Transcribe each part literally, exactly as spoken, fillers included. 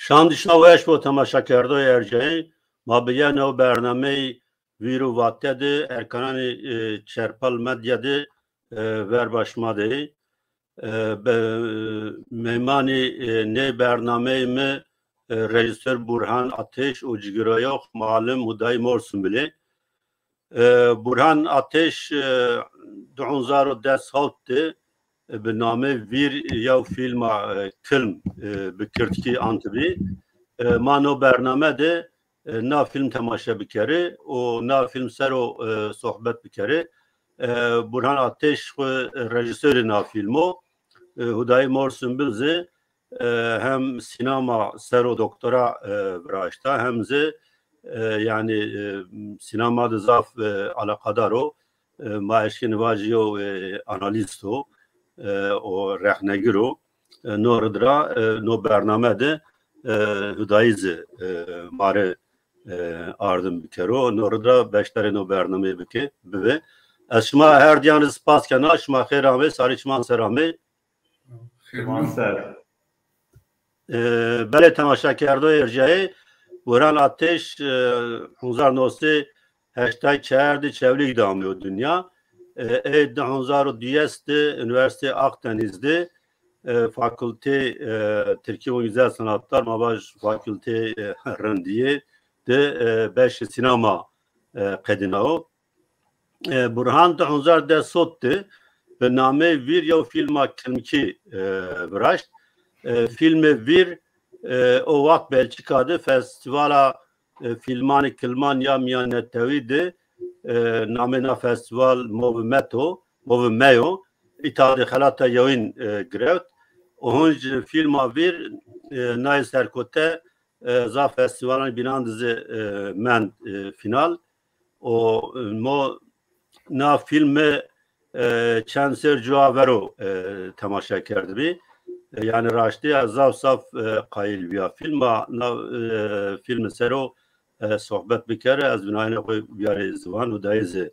Şan dî şima weş bo temaşakerdoyê ercayî. Ma bi yeno bernameyî Vîr û Vate de Erkananê, e, Çerpal Medya de, e, ver ba şima de yê. E, be-, meymanê, e, nê bernameyê mi, e, rejîsor Burhan Ateş û cigîrayox malim Hudayî Morsumbil ê. E, Burhan Ateş, e, di hezar û des hewt de, e, bi namê Vîr yew fîlma, e, kilm, e, bi kirdkî antibî. E, ma no bername de, e, na fîlm temaşe bikerê û na fîlm ser o, e, sohbet bikerê. E, Burhan Ateş xwu, e, rejîsorê na fîlm o. E, Hudayî Morsumbil zî, e, hem sînema ser o doktora, e, viraşta, hem zî, e, yanî, e, sînema de zaf, e, alaqadar o. E, ma eşkenî vajî yew, e, analîst o, e, û rexnegir o. E, no rid ra, e, no bername de, e, Hudayî zî, e, ma rê, e, ardim bikero. No rid ra beşdarê no bernameyî bike, bibe. Ez şima her diyan rê spas kena, şima xêr amê, sarê şima ser amê. Xêr. E, belê temaşakerdoyê ercayê, Burhan Ateş, e, hezar no sey heştay çar de Çewlîg de ameyo dinya. E, ey di hezar û duyes de Üniversite Akdeniz de, e, Fakülte, e, Tirki ve Güzel Sanatlar, ma vaj Fakülte, e, Rindîye de, e, beşê sînema, e, qedînawo. E, Burhan di hezar des hot de bi nameyê Vîr yew fîlma kilmkî, e, viraşt. E, fîlmê Vîr, e, o wext Belçîka de Festîvala, e, Fîlmanê Kilman ya Mîyannetewî de, e, namê na festîval Movimento, Movimeo, îta de xelata yewîn, e, girewt. Û hunc fîlma Vîr, e, nayê serkote, e, zaf festîvalanê bînan de zî, e, mend, e, fînal. Û, e, mo na fîlme, e, çend ser cuwa vero, e, temaşe kerdibî. E, yanî raştî ez zaf zaf, e, qayîl bîya fîlma. Na, e, fîlme ser o, e, sohbet bikerê, ez vinayene xo biyarê ziwan û dayê zî,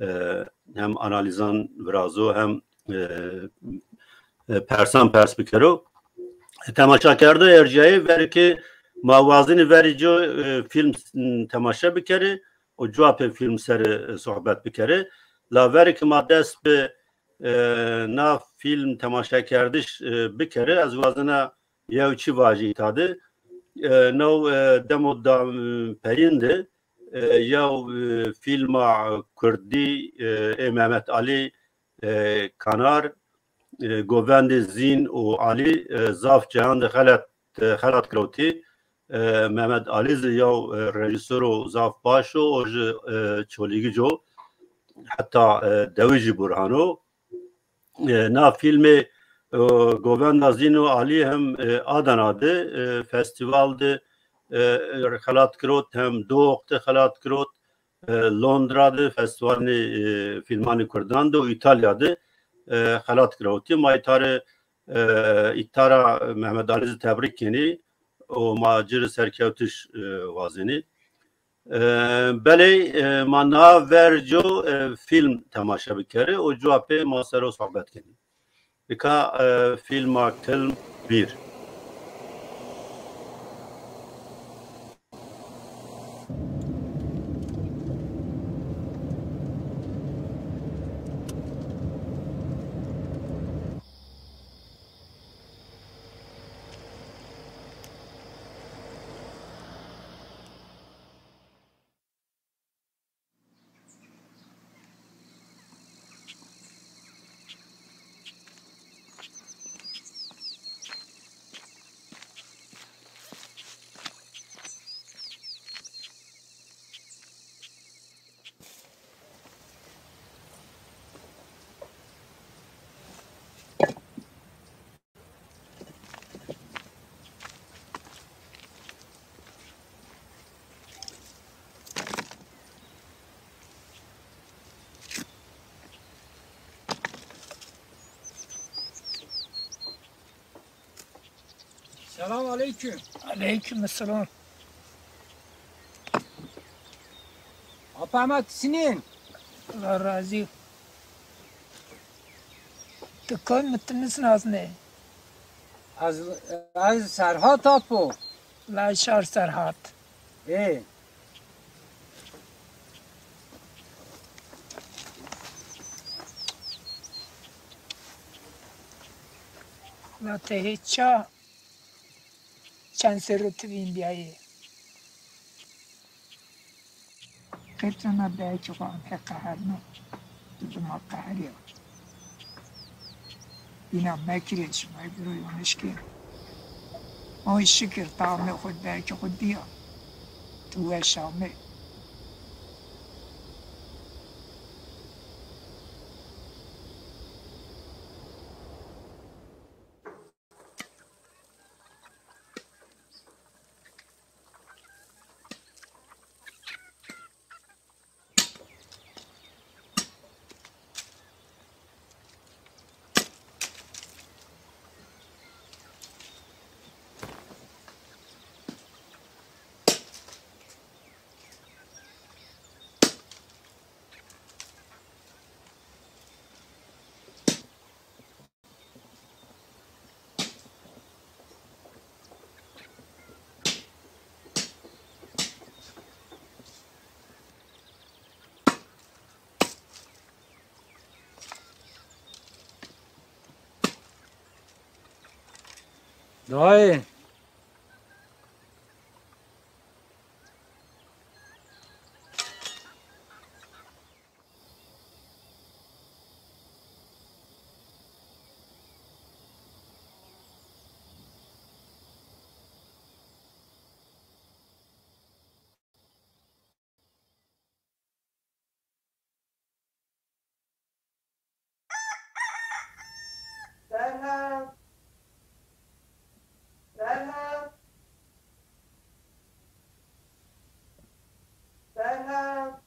e, hem analîzan virazo hem, e, e, persan pers bikero. E, temaşakerdoyê ercayê, verê ke ma wazenî verê co, e, fîlm, m, temaşe bikerê û cuwa pê fîlm ser, e, sohbet bikerê. La verê ke ma dest bi, e, na fîlm temaşekerdiş, e, bikerê, ez wazena yew çî vajî îta de. E, no, e, demo da, e, peyîn de, e, yew, e, fîlma kurdî, e, ê Mehmet Alî, e, Kanar, e, Govendê Zîn û Alî, e, zaf cayan de xelat, e, xelat girewtî. E, Mehmet Alî zî yew, e, rejîsoro zaf baş o, o jî, e, Çolîgic o. Heta, e, dewijî Burhan o. E, na fîlmê, e, Govenda Zîn û Alî hem, e, Adana de, e, festîval de, e, xelat girot, hem Doox de xelat girot, e, Londra de festîvalê, e, fîlmanê kurdan de û Îtalya de, e, xelat girotî. Ma îta rê, e, îta ra Mehmet Alî zî tebrîk kenî û ma ci rê serkewtiş, e, wazenî. E, belê, e, ma na ver co, e, fîlm temaşe bikerê û cuwa pê ma ser o sohbet kenî. Nika, e, fîlma kilm bir. Selam aleyküm. Aleyküm selam. Apa Ahmet, sinîn? Allah razî. Ti kam, mi ti nisnaznê? Ez, ez Serhat Apo. La çar ser hat. Ê. La tehê ça çend serro ti vîndîyayê? Qetona belkî xo ame qeherno. Tu ci ma qeheriya. Bîna mekirê şima biro yonişkê. Oy şikir tamê xo belkî xo dîya. Tu weş amê. Dayê. Serhat! Serhat! Serhat!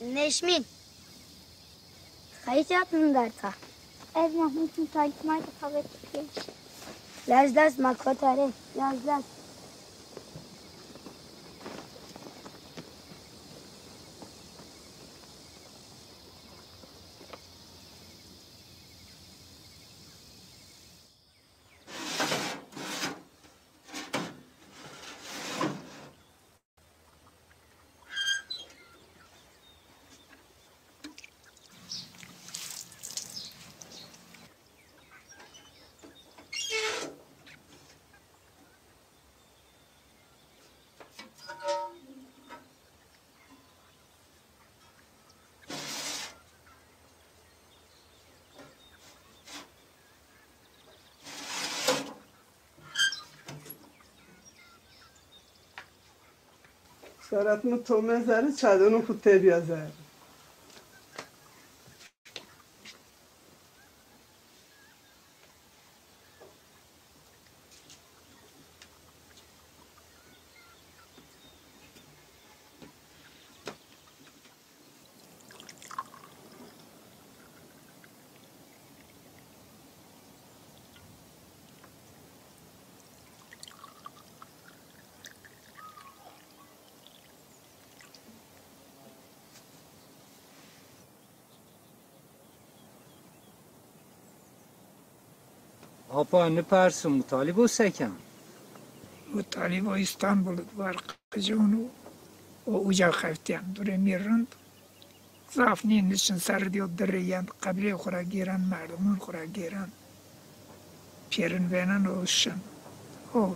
Neşmîn. Xeyr hatun derta. Ez Mahmûd Mutayî, ma ki xebet kî. Lez lez ma kotere. Lez lez. Serhat mi tome zerre, çadonê xo tebîya zerre. Apa, nipersim, Mutalîbo se ken? Mutalîbo Îstanbul id war, qicûn û o uca xeftîyan. Durê mi rind, zaf nî, nişin ser dîyo dirrî yen, qebrê xwu ra gêren, merdimûn xwu ra gêren. Pêrin vênen û şin. O.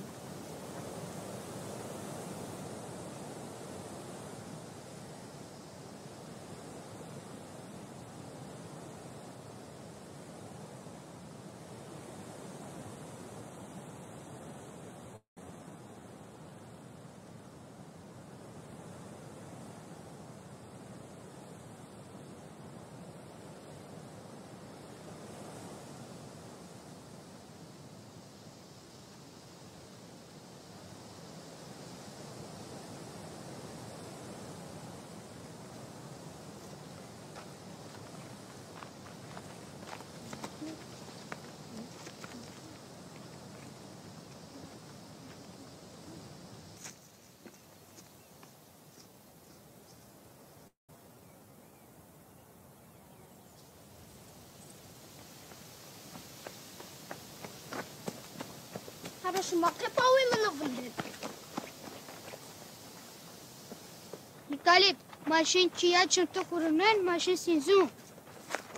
Hebe şima qe pawê min vindin. Mutalîb, ma şin çîya çimtî xurinen, ma şin sînzûn.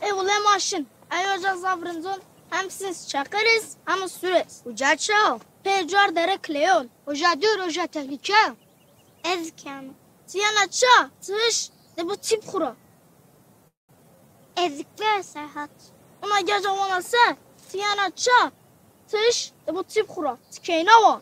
E wule ma şin. Eyo ca zaf rind on, hem sînz çeqir iz, hem sûr iz. Uca çi yo? Pê cuar dere kileyon. Uca dûr, uca tehlîke yo. Ez keno. Ti yena ça? Ti hiş, de bo tîp xwu ra. Ezikler Serhat. Ona geca wana se, ti yena ça? Ti hiş, de bo tîp xwu ra. Ti keyna wa.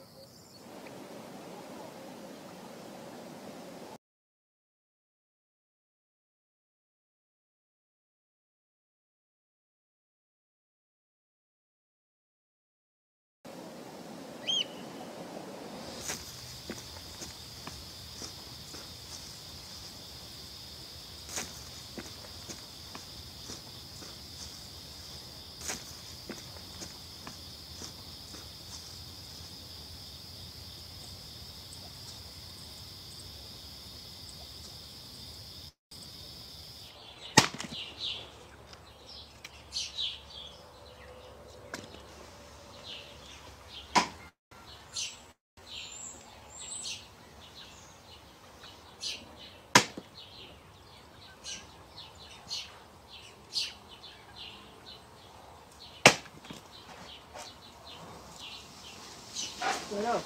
Sera,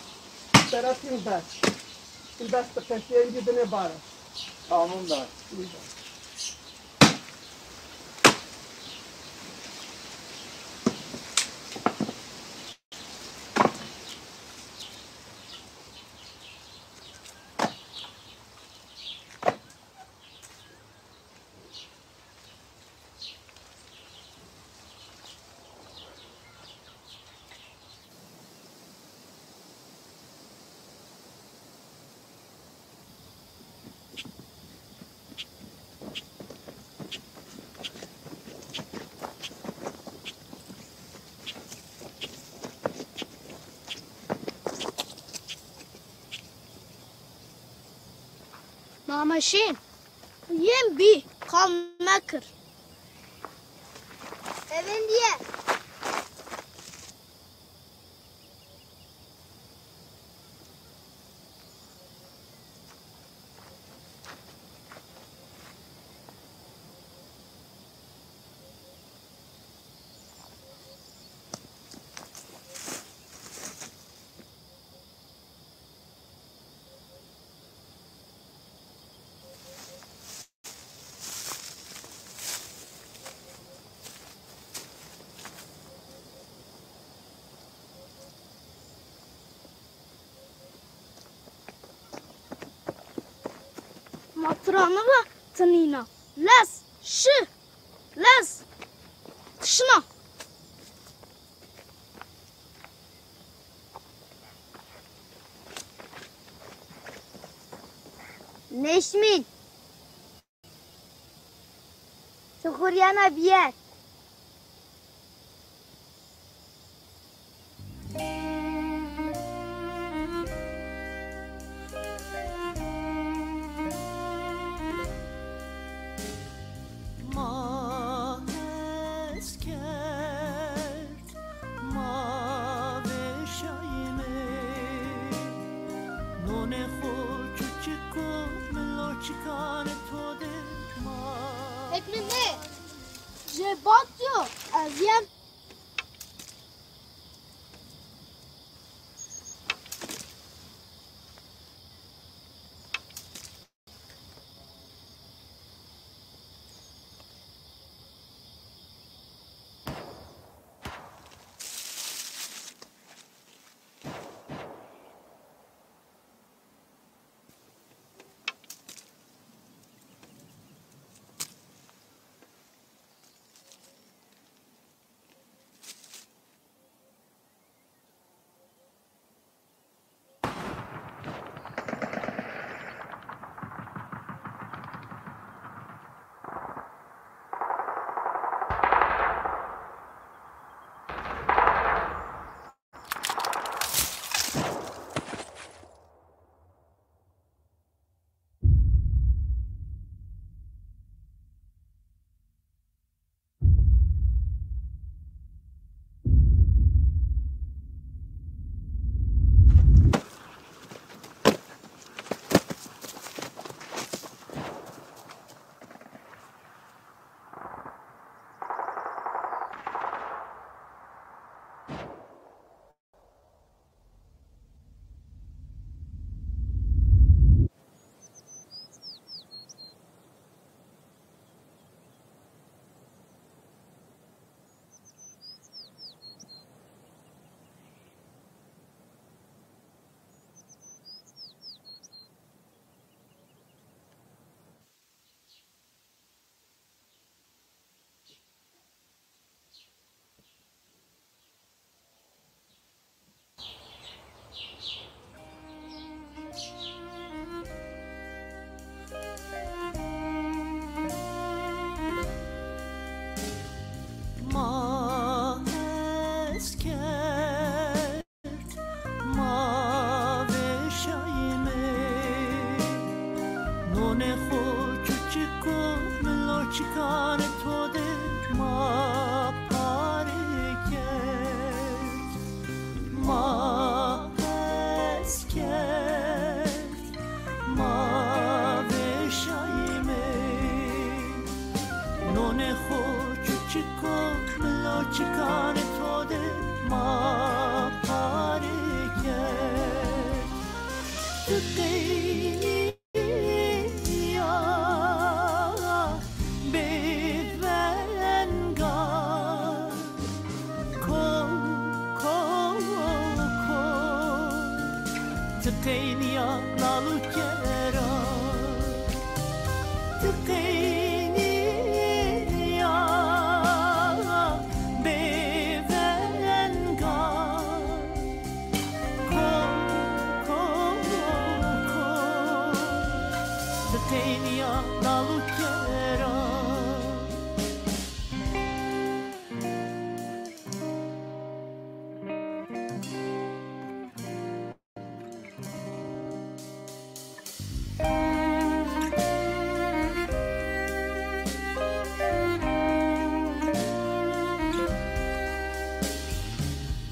sera tîm bes. Tîm bes de peşteyê dine bare. Tamam da. Mama şin. Yên bî, qal mekir. Efendîye. Ma tira niva ti nîna. Lez, şi, lez, ti şina. Neşmîn. Ti xurîyena bîyer. Ma hes kerd, ma Qeyniya bêvenga, ko, ko, ko. Ti qeyniya lal û kera, ti qeyniya bêvenga. Ko, ko, ko, ti qeyniya lal û kera.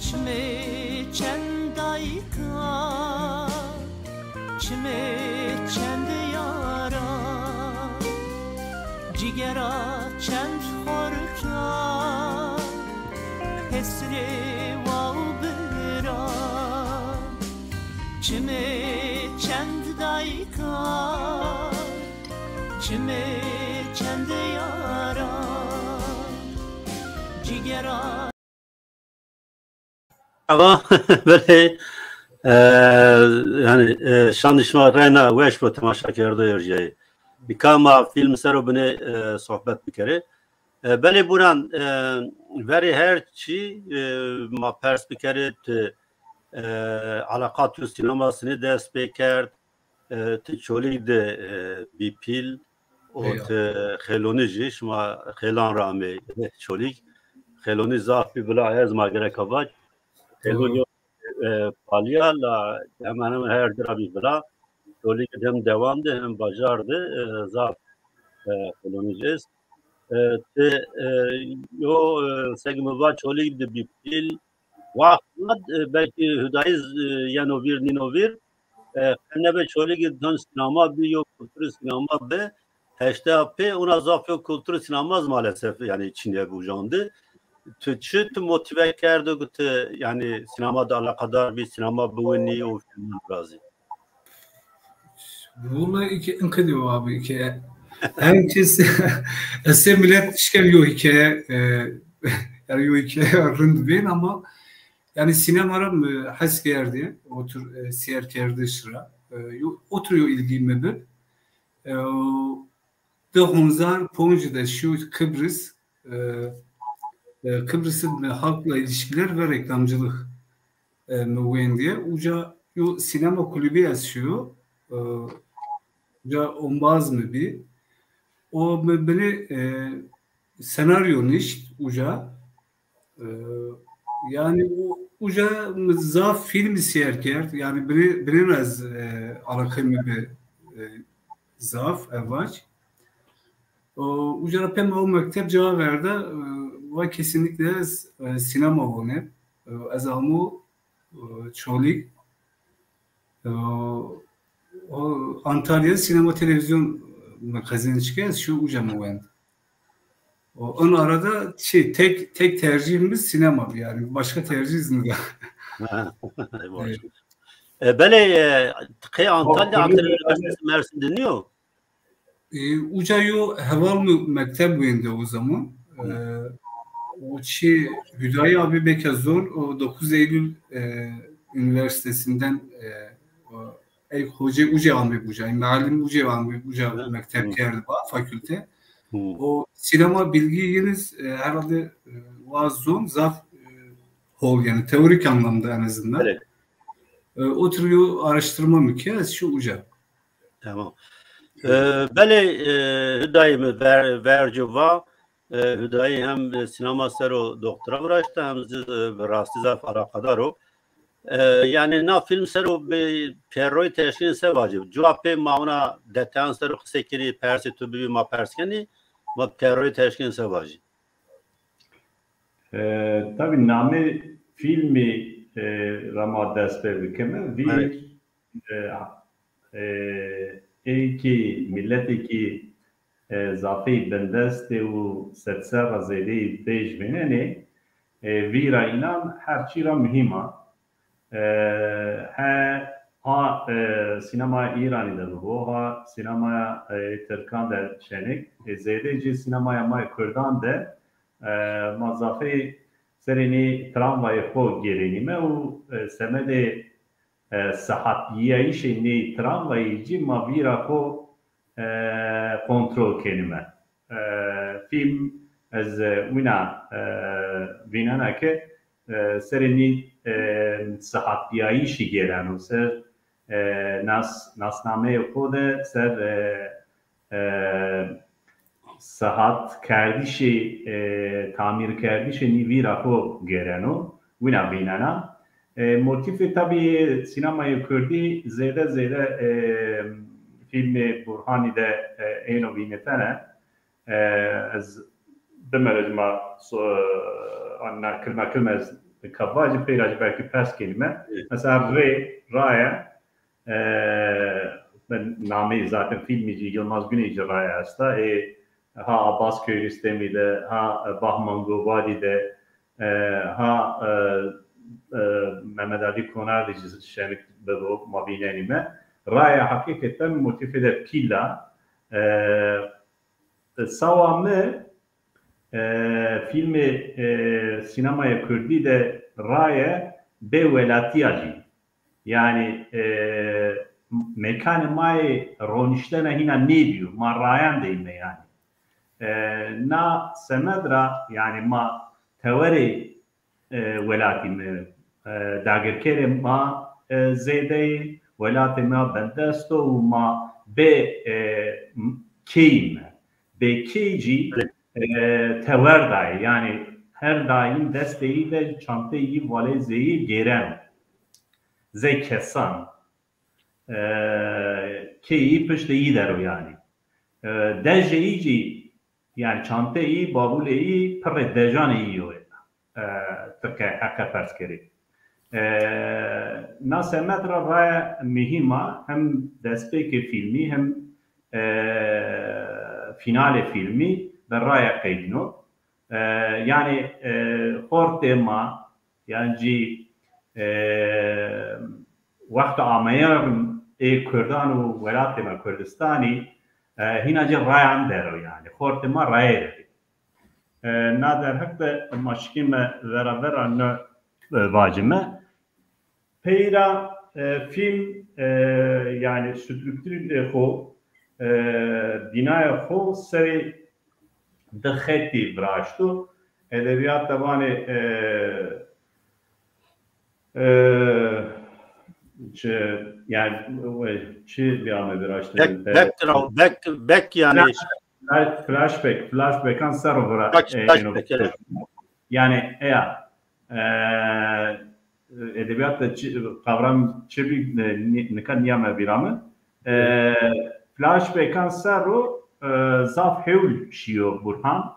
Çimê çend dayîka, çimê çend yara, cigera çend xorka, hesrê wa û bira. Çimê çend dayîka, çimê çend yara, cigera. Ava, belê, e, yanî, e, şandî şima reyna weş bo, temaşakerdoyê erjîyayî. Nika ma fîlm ser o binê, e, sohbet bikerê. E, belê Buran, e, verê her çî, e, ma pers bikerê, ti, e, eleqa tu sînema senî dest pê kerd, e, ti Çolîg de, e, bî pîl û ti Xêlonî jî, şima Xêlan ra amê Çolîg. Xêlonî zaf bî vila, ez ma gereka vac. Xêlonî, e, palîya la hemen hemen her di ra bî vila. Çolîg de hem dewam de hem bajar de, e, zaf, e, Xêlonî jî est. E, ti, e, yo, e, seg mi va Çolîg de bî pîl. Waxt ma, e, belkî Hudayî, e, yeno vîr, nîno vîr. E, qe nebe Çolîgî don sînema bi, yo kulturî sînema bi. Heştaya pê ona zaf yo kulturî sînema zî maalesef, yanî, çinê bi ujan de. Tu çi tu motive kerdo ki tu, yanî, sînema de eleqedar bî, sînema biwinî û fîlman birazî? Wula îke in qedî wa bi îke. Her kes, ez sê milet şikên yo hîkaye, e, yanî yo hîkaye rind bên ama yanî sînema ra mi hes kerdî, o tur, e, seyr kerdiş ra. E, yo, o tur yo îlgî mi bi. E, o di hezar ponc de şîyo Kıbrıs, e, e, Kıbrıs'ın halkla ilişkiler ve reklamcılık, e, mi wendîye. Uca yo sînema kulübî ez şîyo. E, uca ombaz mi bî. O mi binê, e, senaryo nişt uca. E, yanî u-, uca mi zaf fîlm seyr kerd. Yanî binê, binê ra ez, e, eleqê mi bi, e, zaf, e, vac. O, uca ra pê ma o mekteb cawa verda, e, va kesinlikle ez, e, sînema wonê. E, ez amo, e, Çolîg. E, o, Antalya sînema televîzyon mi qezenç ke, ez şîyo uca mi wend. O, ön arada şey, tek, tek tercihimiz sînema bi yanî. Başka tercihimiz nîya. Ha, evet. E, belê, e, qey Antalya, Ankara Üniversitesi Mersin de nîyo? E, uca yo heval mi mekteb wende o zaman. E, o çi Hüdayi abi beke zor, o dokuz Eylül, e, Üniversitesi'nden, e, o, ey hoca uca amê uca, ey muallim uca amê uca mekteb kerdi ba, fakülte. O sînema bilgi yeniz, e, herhalde, e, wa zon zaf, e, hol yanî teorik anlamda en azından. Evet. E, o tür yo araştırma mi ke, ez şîyo uca. Tamam. E, belê, e, Hüdayi mi ver, verco va, e, Hüdayi hem, e, sînema ser o doktora viraşta hem zî, e, bi rastî zaf eleqedar o. E, yanî na fîlm ser o bi perroyê teşkîn se vacî? Cuwa pê ma ona detayan ser o qisey kenî, persê tu bibî ma pers kenî, ma perroyê teşkîn se vacî? E, tabî namê fîlmî, e, ra ma dest pê bikeme. Vîr, e, e, ê kî miletê kî, e, zafey bindestê û sed serra zêdeyî dej vênenê, e, vîra înan her çî ra muhîm a. E, he ha e, sînemaya Îranî de bibo, ha sînemaya e, Tirkan de şenik. E, zêde jî sînemaya ma yê Kurdan de e, ma zafê serê nê tramvayê xo gêrenîme û e, semedê e, sihetbîyayîşê nê tramvayî jî ma vîra xo e, kontrol kenîme. E, fîlm ez e, wina e, vînena ke e, serê nî e, sihetbîyayîşî gêreno ser e, nas, nasnameyê xo de ser e, e, sihetkerdişê, e, tamîrkerdişê nî vîra xo gêreno, wina vînena. E, motîfê tabî sînemayê kurdî zêde zêde e, fîlmê Burhanî de e, êno vînitene. E, ez bimericima so, anna kilme kilme ez ka vacî peyra jî belkî pers kenîme. Mesela rê, raye, e, nameyê zaten fîlmî jî Yilmaz Güney jî raye esta. E, ha Abbas Kiarostami de, ha Bahman Gobadî de, e, ha e, e, Mehmet Ali Konar de jî şenik bibo, ma vînenîme. Raye hakîketen motîfê de pîl a. E, Sawa mi e, fîlmê e, sînemayê kurdî de raye bê welatîya jî. Yanî e, mekanê ma yê roniştene hîna nêbîyo. Ma rayan de yîme yanî. E, na semed ra yanî ma tewerê e, welatî mi, e, dagirkerê ma e, zêde yê, welatê ma bindest o û ma bê e, m- keyî me. Bê keyî jî e, tewer dayê. Yanî her daîm destê yî de çanteyê yî, valeyê zeyî gêreno. Zey kesan. E, keyî piştê yî der o yanî. E, dejê yî jî Yanî çanteyî, bavulê yî pirrê dejanê yî yo. E, ti ke heqe pers kerî. E, na semed ra raye muhîm a, hem destpêkê fîlmî hem e, fînalê fîlmî bi raye qeydîno. E, yanî e, xortê ma, Yan jî e, wexto ameyan ê kurdan û welatê me Kurdistanî e, hîna jî rayan der o yanî. Xortê ma rayê der. E, na derheq de ma şikîme vera vera ne e, vacime. Peyra e, fîlm e, yanî strukturê xo, e, bînaya xo serê di xetî viraşto. Edebîyat de vanê e, e, çi, yanî, çi bîyame viraştene? Back, background, back, back yanî. Flash-, flashback, flashbackan ser o vira-, Flash-, e, flashback, evet. Yanî, eya, e, edebîyat de çi, kavram çi bî, e, ni-, nika nîyame vîra mi. E, flashbackan ser o, e, zaf hewl şîyo Burhan.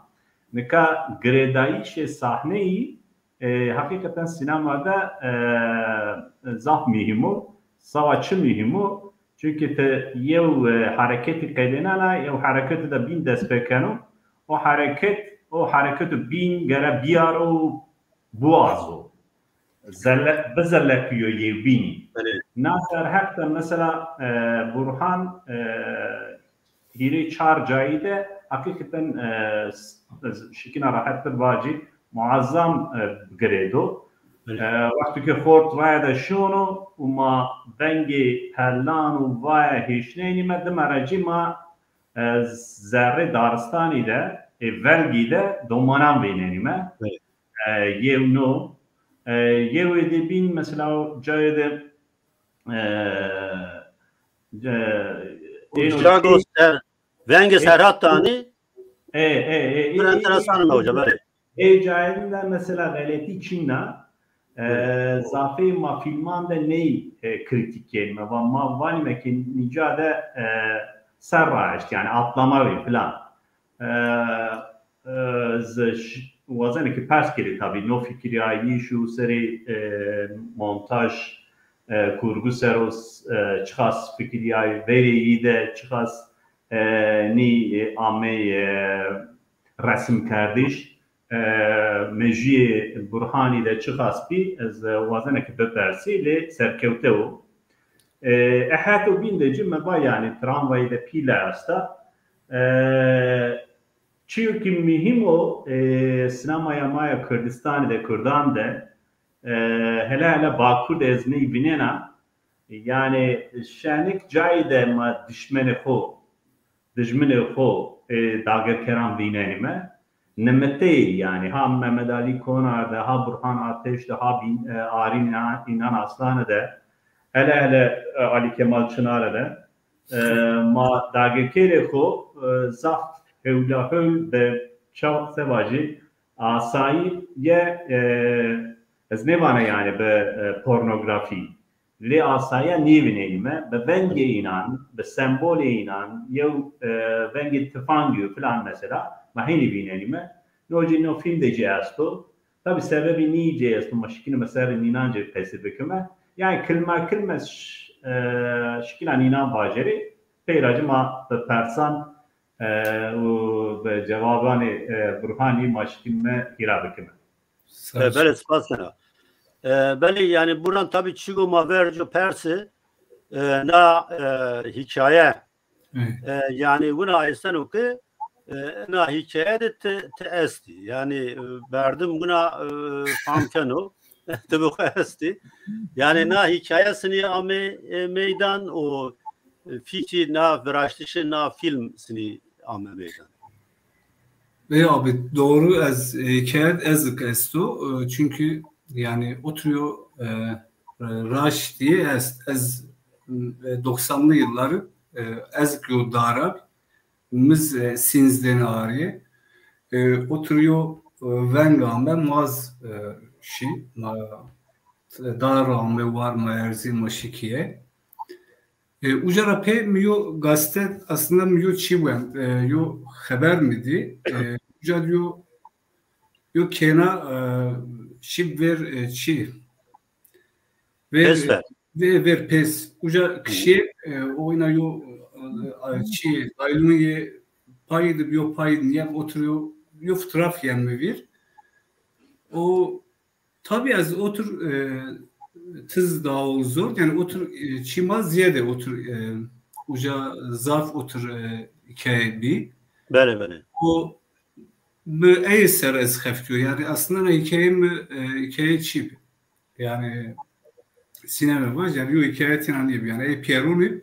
Nika girêdayîşê sahneyî, e, heqîqeten sînema de, e, zaf muhîm o. Sawa çi muhîm o? Çunkî ti yew, e, hereketî qedênena, yew hereketî de bîn dest pê keno. O hereket, o hereketo bîn gere bîyaro û biwazo. Zelle-, bizeleqîyo yewbînî. Belê. Na derheq de mesela, e, Burhan, e, hîrê çar cayî de heqîqeten, e, s-, s-, şikîna rehet de vacî muazzam, e, girêdo. Belê. E, wexto ke xort raye de şono û ma vengê pelan û vaye hêşnenîme, dime ra jî ma e, zerrê daristanî de, ê velgî de domanan vênenîme. Evet. E, yew no, e, yewê de bîn mesela o cayê de, e, e, êno Uca şey, goster, vengê e, Serhat Tanî. E, e, e, e, pir e, enteresan e, e, hoca, belê. Ê cayîn de mesela xeletî çin a. E, zafê ma fîlman de ney, e, krîtîk kenîme. Va ma vanîme ke nîca de, e, ser raşt, yanî atlama bî filan. E, e, ez ş-, wazenê ke pers kerî tabî, no fikirîyayîş û serê, e, montaj, e, kurgu ser o s-, e, çiqas fikirîyayî, verê yî de çiqas, e, nî, e, amey, e, resimkerdiş. E, mejîyê Burhanî de çiqas bî, ez, e, wazena ke bipersî, lê serkewte o. E, e heto bîn de ci me va, yanî tramvayî de pîle esta. E, çîyo ki muhîm o, e, sinemaya ma ya Kurdistanî de, Kurdan de, e, hele hele Bakur de ez ney vînena. Yanî şenik cayî de ma dişmenê xo, dijminê xo, e, dagirkeran vînenîme. Nimiteyî yanî ha Mehmet Alî Konar de, ha Burhan Ateş de, ha Bîn-, e, Arîn Înan, Înan Aslanî de, hele hele, e, Alî Kemal Çinarî de, e, ma dagirkerê xo, e, zaf hewlahewl de, ça se vajî, asayîye, e, ez nêvana yanî bi, e, pornografî. Lê asaya nêvînenîme, bi vengê înan, bi sembolê înan, yew, e, vengê tifangî yo filan mesela, ma hênî vînenîme. No ci no fîlm de ci esto. Tabî sebebî nî ci esto, ma şikînîme serê nînan ci qesî bikime. Yanî kilma kilme ş-, e, şikîna nînan vajerê, pey ra ci ma bi persan, e, û bi cewabanê, e, Burhanî ma şikînîme hîra bikime. E, belê, spas kena. E, belê, yanî, Burhan, tabî çîgo ma verco persi, e, na, e, hîkaye. E, yanî, wina esteno ki, e, na hîkaye de ti, ti estî. Yanî, e, berdim wina, e, fam keno. Ti bi xo estî. Yanî, na hîkaye sinî ame, e, meydan û, e, fîkî na viraştişê na fîlm sinî ame meydan. Ê abi, doğru, ez, e, hikayet ezik esto. E, çünkü yani oturuyor, e, e, raş diye ez, ez, e, doksanlı yılları, e, ezik yo dara, miz, e, sinzdeni ariye. E, oturuyor, e, veng ame maz, e, şi, ma, dar ame var ma erzi ma şikiye. E, uca ra pê mi yo gazete, aslında mi yo çî wend, e, yo xeber mi dî. E, uca yo, yo kêna, e, şî ver, e, çî. Ver, pês ver. Ver, ver pês. Uca kişî, e, o ina yo, e, çî, laylon yê payî de bi yo payî de nîyem otur yo, yo fotoğraf yen mi vîr. O Tabii ez otur, e, tiz daha zor. Yani otur, e, çima ziyade otur, e, uca zaf otur, e, hikaye bi. Belê, belê. O mi ey ser ez xeftiyo. Yani aslında hikaye mi, e, hikaye çi bi. Yani sinema var. Yani yo hikaye tîna nîbi. Yani ey piyeroni.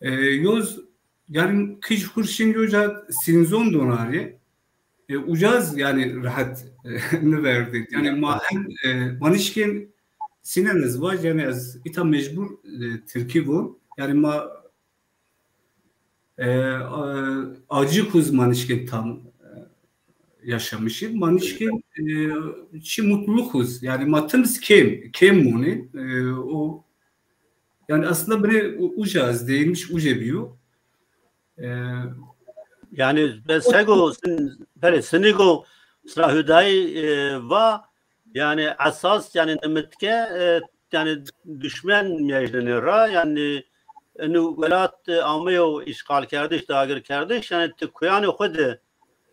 E, yoz, yani kij hurşin yo ca sinzon donari. E, ucaz yani rahat, e, niverdî. Yani ma hem, e, manişkên sînen ez vaj, yani ez îta mecbur, e, Tirkî von. Yani ma, e, a-, acı kuz manişkên tam, e, yaşamışım. Manişkên, e, çi mutluluk kuz. Yani ma timiz kêm, kêm moni. E, o, yani aslında bire u-, uca ez değinmiş, uce biyo. E, yani be sego sin, belê, sinigo sira Hudayî, e, va, yani esas, yani nimitke, e, yani düşmen mecnini ra, yani inu welat, e, ameyo işgal kerdiş, dagir kerdiş, yani ti kuyanê xwu de,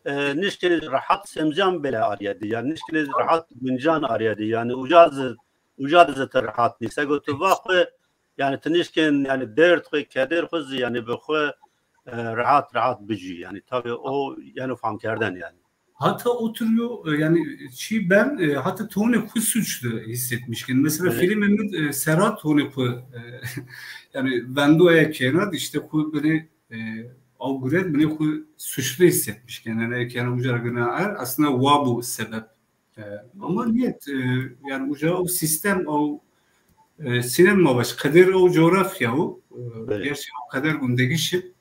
e, nişkenî rahat semcan bile ariyedi, yani nişkenî rahat guncan ariyedi, yani uca zi, uca de zi ti rahat nî. Sego tu va xwu, yani ti nişkên, yani derd xwu, keder xwu zî, yani bi xwu, e, rahat rahat bicî. Yani tabii o, yani fam kerden yani. Hatta oturuyor, e, yani çi ben, e, hatta tonê xwu suçlu hissetmişken. Mesela filmimde, e, Serhat tonê xwu, e, yani vendo eke kêna, işte xwu bile, e, aw guret bile xwu suçlu hissetmişken. Yani eke kêna uca ra gina er, aslında wa bu sebep. E, ama niyet, e, yani uca o sistem, o, e, sînen ma baş, kader o coğrafya o. E, gerçi o kader gundegişi.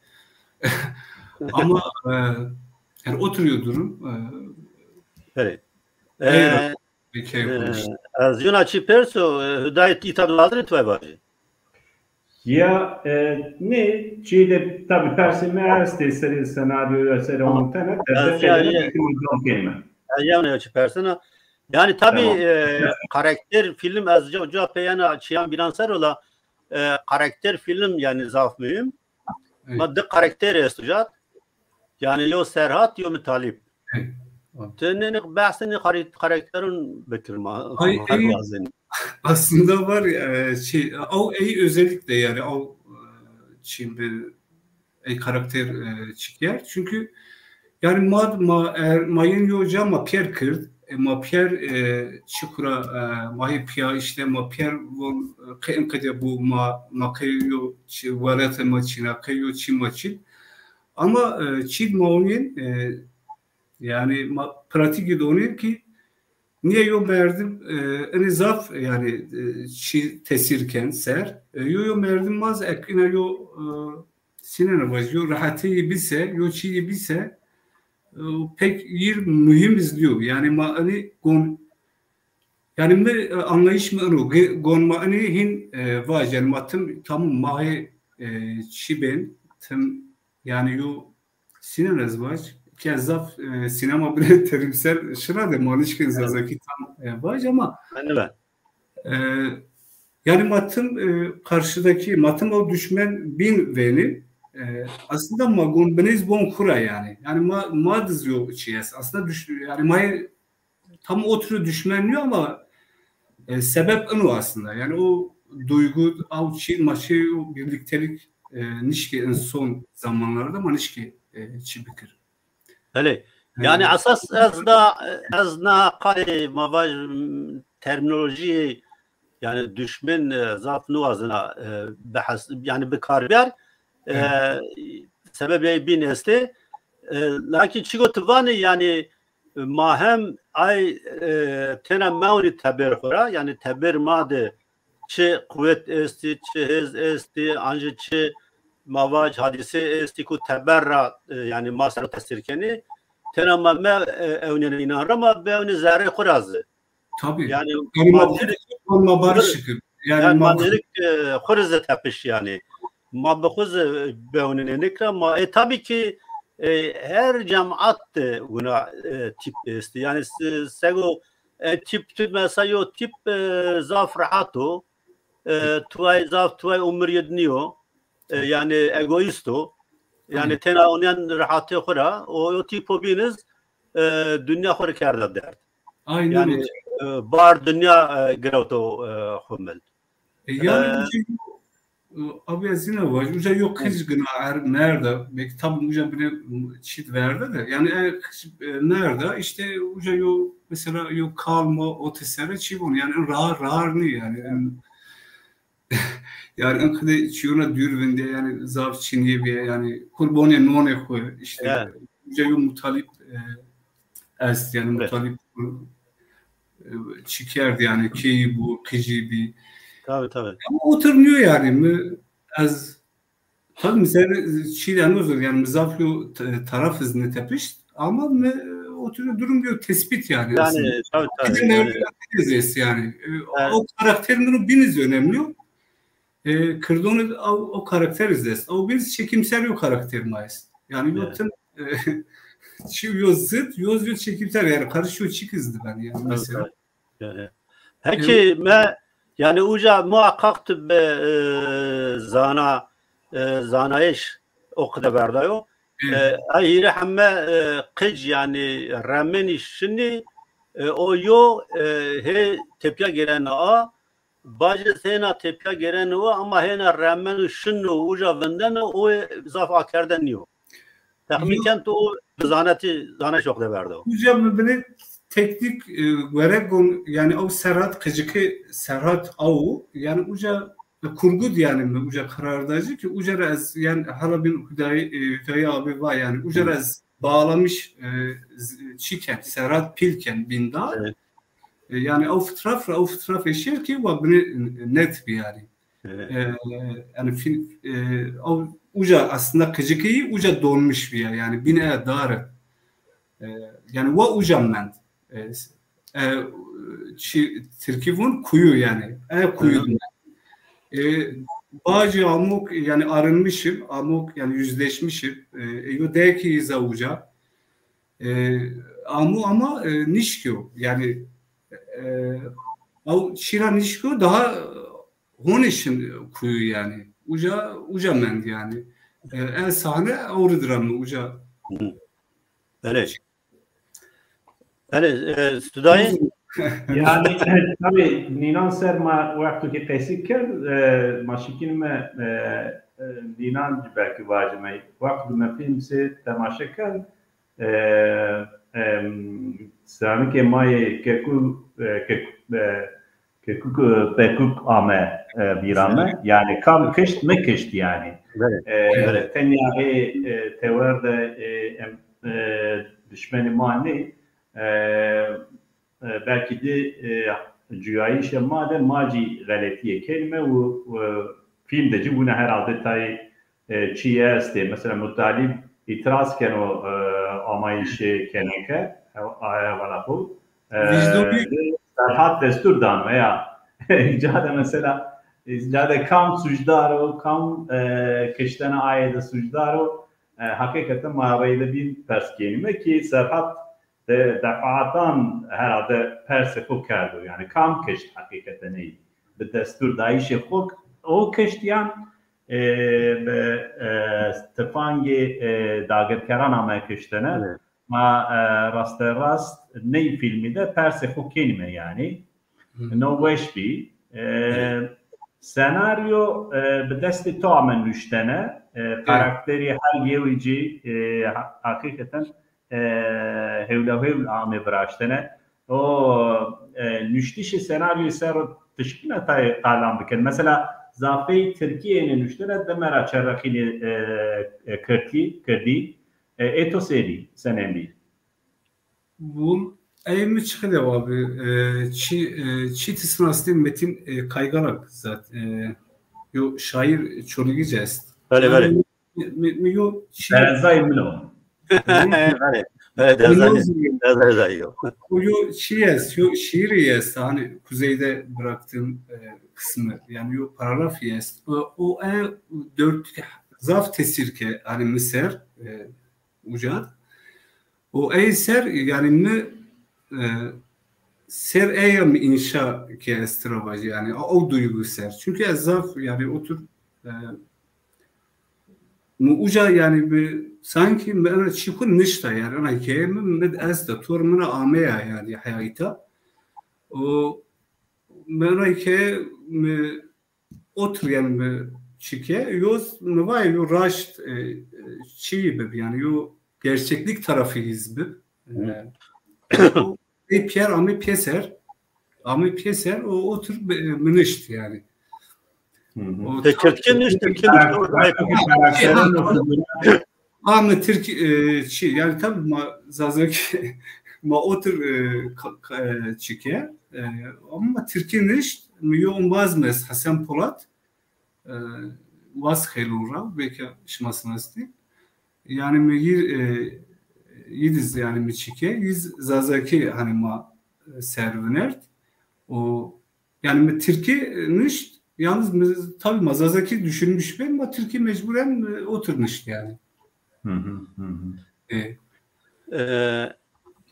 Ama, e, yani oturuyor durum. E, evet. E, e, ez yona çi perso, e, Hudayî îta di vazirî tu vajî. Ya, e, nê, çî de tabî persê mi estê serê senaryoya, serê ontene, de, de, ya, ya. Yew ne çi persena. Yani tabii, e, karakter film ez ca, ca peyena çiyan bînan ser ola, e, karakter film yani zaf mühim. Ma di karakter esto ca. Yani yo Serhat, yo mi Talîb. Ti nênî behsê nî kar-, karakterun bikir ma, Ay, ma ey, wazenî. Aslında var ya, e, şey, o ey özellikle yani o, e, şimdi ey karakter, e, çıkıyor. Çünkü yani ma, ma, er, ma yin yo ca ma piyer kırd, e, ma piyer, e, çikura, e, ma hê piya işte ma piyer von, e, qe-, qede bu ma, ma qe yo çi, welete ma çin, qe yo çi ma çin. Ama, e, çid ma onin, e, yani ma pratik donin ki niye yo merdim, e, ini zaf yani, e, çi tesir ken ser. E, yo, yo merdim maz ek ina yo, e, sînena vaj, yo rahatî bise, yo çî bise, e, pek yir muhim izliyor. Yani ma ani gon, yani mi, e, anlayış mi ino, ge-, gon ma ani hin, e, vaj, yani ma tim tamam ma hê, e, çi ben, tim, yani yo sînen ez vaj, ki ez zaf, e, sinema bile terimsel şira de ma nişkin Zazakî tam, e, vaj ama, e, yani ma tim, e, karşıdaki, ma tim o düşmen bin veni, e, aslında ma gon binêz bon xura yani. Yani ma, ma diz yo çi es. Aslında düş-, yani ma tam oturuyor düşmen diyor ama, e, sebep ino aslında. Yani o duygu, o çi, ma şey, o birliktelik, e, nişki en son zamanlarda ma nişki, e, çi bikir. Belê. Yanî esas ez na, ez na qalê ma vaj, m, termînolojîyê, yanî düşmen, e, zaf niwazena, e, behs, yanî bi kar bîyar. E, sebebê bîn estê. E, lakin çigo ti vanê, yanî ma hem ay, e, tena mewnî teber xo ra, yanî teber ma de çi quwet estî, çi hêz estî, ancî çi ma vaj hadîse estî ku teber ra, e, yanî ma ser o tesîr kenî. Tena ma me, e, ewnîyenê înan ra, ma bewnî zerrê xo ra zî. Tabii. Yanî, yanî ma ma nêrik, ma barış şikir. Yanî yanî ma ma nêrik, e, xo rê zî tepiş yanî. Ma bi xo zî bewnî nênik ra ma, e, tabii ki, e, her cemat de wina, e, tîp estî. Yanî se-, sego, e, tîp tu mesela yo tîp, e, zaf rehat o. E, tuway zaf, tuway umir yid nîyo. E, yanî egoîst o. Yanî tena onîyen rehatê xo ra. O yo tîpo bîn iz, e, dinya xo rê kerda derd. Aynen. Yanî, e, bar dinya, e, girewto, e, xo mil. E, yanî, e, uca yo, e, abi ez yine vaj, uca yo qij gina er merda, belki tabi uca bine çit verde de, yanî, e, qij, e, merda, işte uca yo, mesela yo kalma, o tesere çi bon, yanî rahar, rahar ni yanî, en, yanî en qide çiyona dür vinde, yanî zaf çinîye bîye, yanî qurbonê nonê xo, işte, uca yo mutalip, e, est, yanî mutalip, e, çi kerd yanî, keyî bu, qijî bî. Tabii, tabii. Ama otur nîyo yanî, mi, ez, tabii mi ser çî de nozur, yanî mi zaf yo te-, taraf iz nêtepişt, ama mi, e, otur durum yo tespit yanî aslında. Yanî, tabii, tabii, yanî. Yanî, e, o karakter mi bîn iz önemli yo. E, kirdon o, o karakter iz est. O bir çekimser yo karakter ma est. Yanî yo tim, e, çi yo zıt, yo yo çekimser. Yanî karış yo çik iz di ben yanî mesela. Tabii, tabii. Yanî. Peki, e, me, yanî uca muhakkak tu bi, e, zana, e, zanayış o qide verdayo. E, ay hîrê heme, e, qic yanî remenî şinî, e, o yo, e, hê tepya gêrena a, bacê hêna tepya gêreno ama hêna remeno şino uca vindeno, o zaf akerde nîyo. Texmîn ken tu o bi zanetî, zanayış o qide verdo. Uca mi binê teknîk, e, were gon, yanî o Serhat, qicikê Serhat aw, yanî uca, e, kurgu di yanî mi uca karar da ci ki uca ra ez yanî hala bîn Hüdayi, e, Hüdayi abi va yanî uca ra ez bağlamış, e, z-, çi ken, Serhat pîl ken bîn da. Evet. E, yanî o fotoğraf ra, o fotoğraf eşer ki wa binê net bî yanî. Evet. E, yanî fîl-, e, o uca aslında qicikî uca donmuş bîya yanî bîn e dar. E, yanî wa uca mend. E, e, çi, tirkî vûn kuyu yanî. E, kuyu mend. E, bacî amok yanî arınmışım, amok yanî yüzleşmişim. E, e, yo dekî îza uca. E, amo ama, e, nişkîyo. Yanî, e, aw çîra nişkîyo, daha honê şin kuyu yanî. Uca, uca mend yanî. E, en sahne awrid ra mi uca. Hı. Belê. Belê, e, Sudayê? Yani, tabii, nînan ser ma wexto ki qesî kerd, e, ma şikînime, e, e, nînan belkî vacime. Wexto me fîlm sê temaşe kerd, e, e, selamikê ma yê Kekû, e, Kekû, e, Kekûk, e, Pekûk ame, e, vîra mi. Yani kam kişt, mi kişt yani. E, tenya ê, e, tewer de, e, em, e, dişmenê ma nê. E, e, belkî de, e, cuyayîşê ma de ma jî xeletîye kenîme û, û fîlm de jî wina herhalde tayê, e, çî estê. Mesela Mutalîb îtiraz keno, e, amayîşê keneke, e, aye vala xo. E, Serhat destûr dano ya. Îca de mesela, îca de kam sucdar o, kam, e, kiştena aye de sucdar o, e, heqîqeten ma reyde bîn pers kenîme ki Serhat de defaatan herhalde persê xo kerdo. Yani kam kişt heqîqeten ey? Bi destûr dayîşê xo o kişt yan, e, bi, e, tifangê, e, dagirkeran ame kiştene. Ma, e, rasterast ney fîlmî de persê xo kenîme yani. No weş bî. E, senaryo, e, bi destê to ame nuştene. E, karakterî her yewî cî, e, ha-, heqîqeten, e, hewla hewl ame viraştene. O, e, nuştişê senaryoyî ser o tişkîna tayê qalan bikin. Mesela zafey tirkî ênê nuştene, dime ra çerexînê, e, e, kirdkî, kirdî. E, ê to sênî, senên bî? Bûn, ey mi çi qede wa bi, e, çi, e, çi tisnastê Metin, e, Kaygalak zat, e, yo şaîr Çolîgij est. Belê, belê. Mi, mi, mi yo çi Derzayê min o. Belê, belê, derzayê, derzayê yo. O yo çi est, yo şiirî est, hani kuzeyde bıraktığım, e, kısmı, yani yo paragrafî est. O, o e dört zaf tesîr ke, hani mi ser, e, uca. O ey ser, yani mi, e, ser eya mi înşa ke ez tira vajî, yani o duygu ser. Çünkü ez zaf, yani otur, e, mi uca, yani mi sanki mi ena çî xo nişta, yani ena hikaye mi, mi esta, tor mina ameya, yani heyata. O mi ena hikaye mi otur, yani mi çike, yoz mi vay yo raşt, e, e, çî bib, yani yo gerçeklik tarafı iz bib. E, o, e, Pierre ame pêser, ame pêser, o otur, e, mi nişt yani. O Te Türkçe nişt, Türkçe nişt. Ama Türk, e, çi, yani tabii ma Zazaki, ma otur, e, ka-, ka-, e, çike, e, ama Türkçe nişt, mi yo umbaz mes Hasan Polat, e, was xeylûn ra, belki şima sinastî. Yani mi yir, e, yidiz yani mi çike, yiz Zazaki hani ma, e, ser vinert. O, yani mi Tirkî, e, nişt, yalnız mi, tabii ma Zazaki düşünmüş ben, ma Tirkî mecburen, e, otur nişt yani. Hı hı, hı hı. E, E,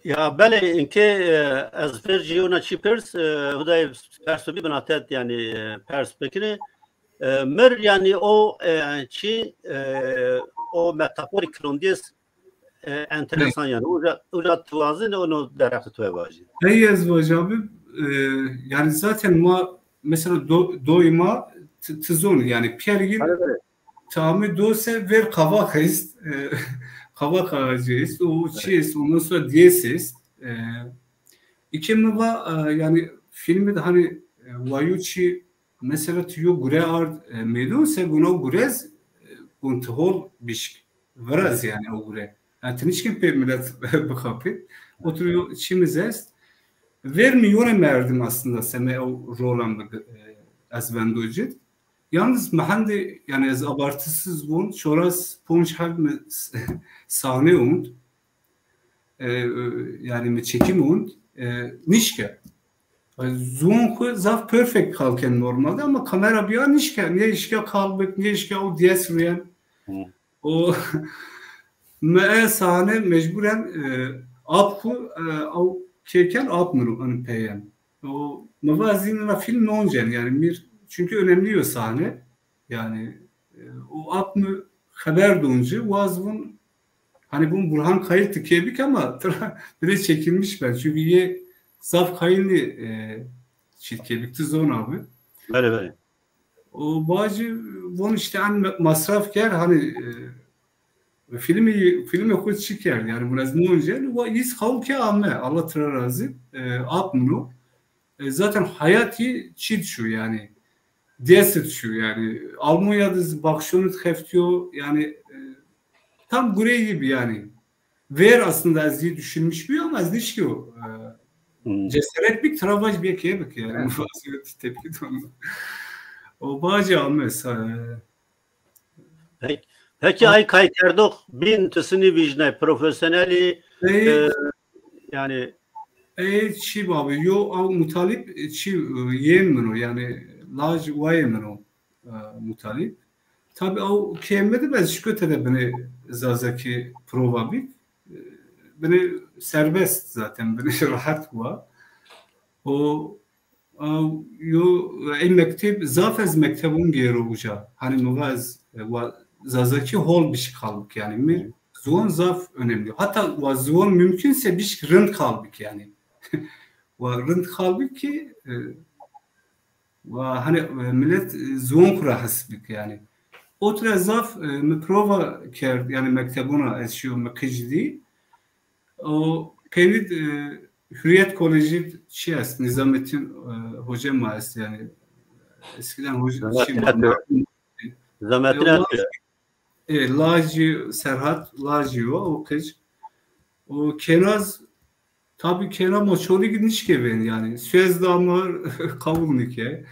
ya belê, inke, e, ez ver jî ona çî pers, e, hudayê perso bî binatet, yani, e, pers bikirî. E, mir, yani, o, e, çî, e, o metaforî kilondîyes, e, enteresan, yani. Uca, uca tu vazin, onu derheqê tu vajî. Hey, ez vajabî, e, yani zaten ma, mesela do, doyma t-, tizon, yani, Pierre gibi. Tamî do se ver kavak est, e, kavak ağacı est, o çi est, ondan sonra diyes est. E, iki mi va, e, yani filmi de hani, e, wayu çi mesela tu yo gure ard, e, meydon se guna gurez, e, gun tihol bişk. Viraz yani o gure. Yani tinişkin pê millet bixapî. Oturuyor çimiz est. Ver mi yone merdim aslında seme o rolan, e, ez vendo cid. Yalnız mi hendê, yani ez abartısız von, çoras ponc heb mi s-, sahne und. E, e, yani mi çekim und. E, nişke. E, zon xu zaf perfect kalken normalde ama kamera biya nişke. Ne işke kalbik, ne işke o dies ruyen. O mi e sahne mecburen, e, ap xu, e, aw kêken ap mi ro, hani peyen. O, mi va ez îna film noncen, yani mir, çünkü önemli yo sahne. Yani, e, o ap mi xeber donci, waz vun, Hani bunu Burhan Kayık ti kêbik ama tira bile çekilmiş ben. Çünkü yê zaf kayılnî e, çît kêbik ti zon abi. Belê, belê. O bacı von işte en masraf ker hani e, filmi filmi xo çi kerd yani bu ez nonce wa iz xaw ke ame Allah tira razı e, apmino. E, zaten hayatî çît şu yani. Desit şu yani. Almanya da bakşonut xeftiyo yani e, tam gurey gibi yani. Ver aslında ez iyi düşünmüş bir ama ez nişkiyo. E, hmm. Cesaret bir travaj bir kebik yani. Tepki de. O bacı ame. Peki, peki ay kaykerdox bin ti sinî vîjnay profesyonelî e, yani e, çi abi yo av mutalip çi e, yen min o yani laj waye min o e, mutalip. Tabi av kemedi ben şiko tede bini Zazaki prova bik. E, bini serbest zaten bini rahat wa. O Yo ey mekteb zaf ez mektebun gêro uca. Hani mi va ez e, wa Zazaki hol bişk halbik yani. Mi ziwan zaf önemli. Hatta wa ziwan mümkünse bişk rind halbik yani. Wa rind halbik ki e, wa hani e, millet e, ziwan kura hesbik yani. Otre zaf e, mi prova kerd yani mektebuna ez şiyo mi qicdî. O penîd e, Hürriyet Koleji çi est? Nizamettin e, Hoca mı est yani? Eskiden hoca Nizamettin Ertuğ. Nizamettin Ertuğ. E, Laci, Serhat Laci o, o kız. O Kenaz, tabi Kenaz ma Çolîg nişkevên yani. Suez damar kavul nike.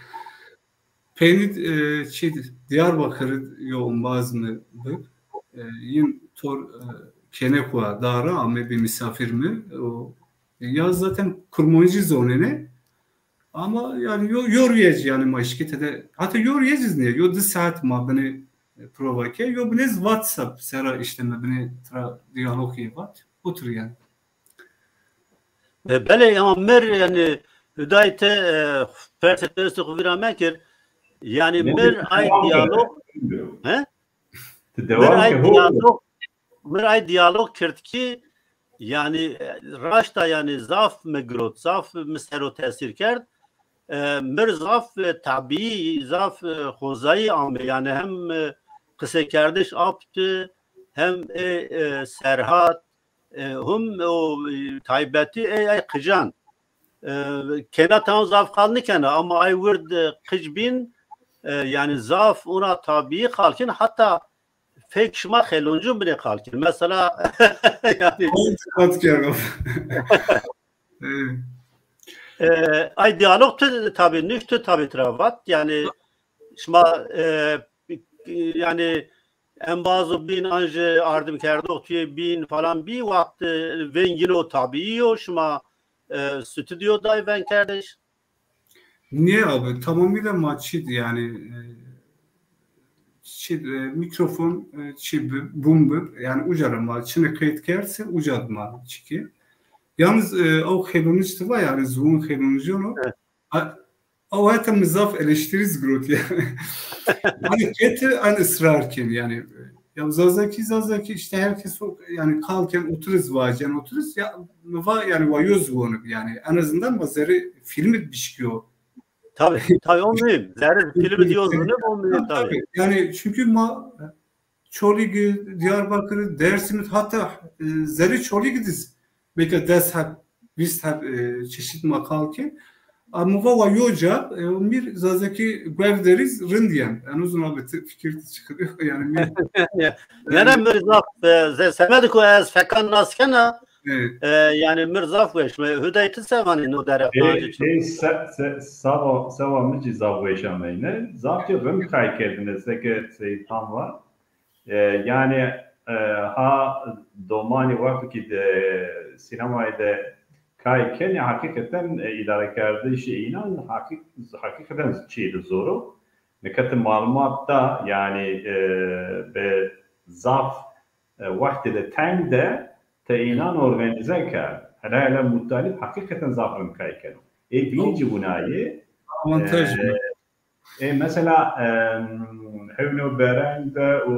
Penîd e, çî Diyarbakır yo umbaz mi bi. E, yin tor e, kene kua dara ame bir misafir mi. O, ya zaten Kurmancî zonene. Ama yani yo, yor yec yani ma şikete de. Hatta yor yeciz ne? Yo di saat ma bini e, prova ke. Yo biniz WhatsApp sera işte me bini tra diyalog ye vat. Otur yani. E, belê, ama mir yani Hüday te e, persê to estê xo vîra mekir. Yani mir ay diyalog he? Mir ay diyalog mir ay diyalog kird ki yani e, raşta yani zaf mi girot, zaf mi sero tesîr kerd. E, mir zaf e, tabî, zaf e, xozayî ame. Yani hem e, qiseykerdiş apti, hem e, e, Serhat, e, hum o e, taybetî ey ey qican. E, kena tam zaf qal nikena ama ay wird e, qic bin e, yani zaf ona tabii qal kin hatta fek şima xeloncun bine qal kin. Mesela yani e, ay diyalog tu tabi nüş tu tabi travat yani şima e, yani embazo bin anje ardim kerdox tuye bin falan bir waqt e, vengino tabii yo şima e, stüdyo day ven kerdiş. Niye abi? Tamamıyla ma çid yani e, çid, e, mikrofon e, çi bum bib yani ucara ma çine kayıt kerse ucad ma çiki. Yalnız e, o xelonişti var yani zuun xelonişonu. Evet. Aw heta mi zaf eleştiriz girot yani. Hani keti en ısrar ken yani. Ya Zazaki Zazaki işte herkes o yani kalken oturuz vacen oturuz ya mi va yani wa yo ziwonu yani en azından ma zerrê filmi bişkiyo. Tabii tabii o mühim. Zerrê filmi diyor o mühim tabii. Yani çünkü ma Çolîgî, Diyarbakirî, Dersimî hatta e, zerrê Çolîgî diz belki des heb, vîst heb e, çeşit ma qal kên. Ama va wa yo ca e, mir Zazakî guev derîz rind yen. Eno zûn abi fikir ti çi qirî yani mir. Nere mir zaf e, ze semedî ku ez fekan nas kena. E, yani mir zaf weş. Hüday ti se vanî no dereftancî çi? Sava mi cî zaf weş ameyne. Zaf ki rind kay kerdine seke Seyîd Tan var. E, yani e, ha domanî wexto ki de sînemayî de kay kenê, hakikaten e, îdarekerdişê înan hakik, hakikaten çîyê de zor o. Nika ti malumat da yani e, bi zaf e, wextê de teng de te înan organîze kerd. Hele hele mutalîb hakikaten zaf rind kay keno. Ê dîn cî winayê. Avantaj e, E, mesela, em, hewno Bereng de û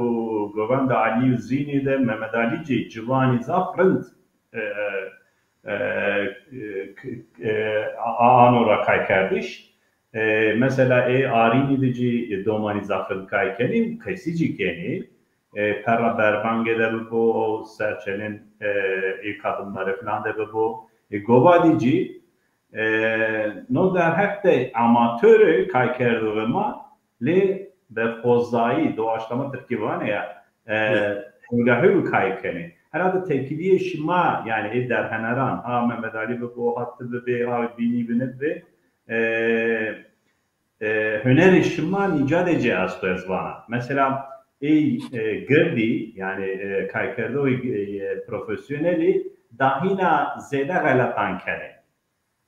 Govend Alî û Zînî de Mehmet Alî cî ciwanî zaf rind, e, e, e, k- e, a- ano ra kaykerdiş. E, mesela ê Arînî de cî domanî zaf rind kay kenî, qesî cî kenî. E, perra Berbangê de bibo, serçenên, e, ê kadınları filan de bibo. E, Govadî cî, e, no derheq de amatörü kaykerdoxê ma, lê berxozayî, doğaçlama tirkî vanê ya, e, hewlahewî kay kenê. Herhalde tepkîlîyê şima, yanî ê derheneran, a Mehmet Alî bibo, ha ti bibê, a Bînî bine bibê, e, e, hunerê şima nîca de ci esto ez vana. Mesela ey, e, girdî, yanî, e, kaykerdoxê, e, profesyonelî dahîna zêde xeletan kenê.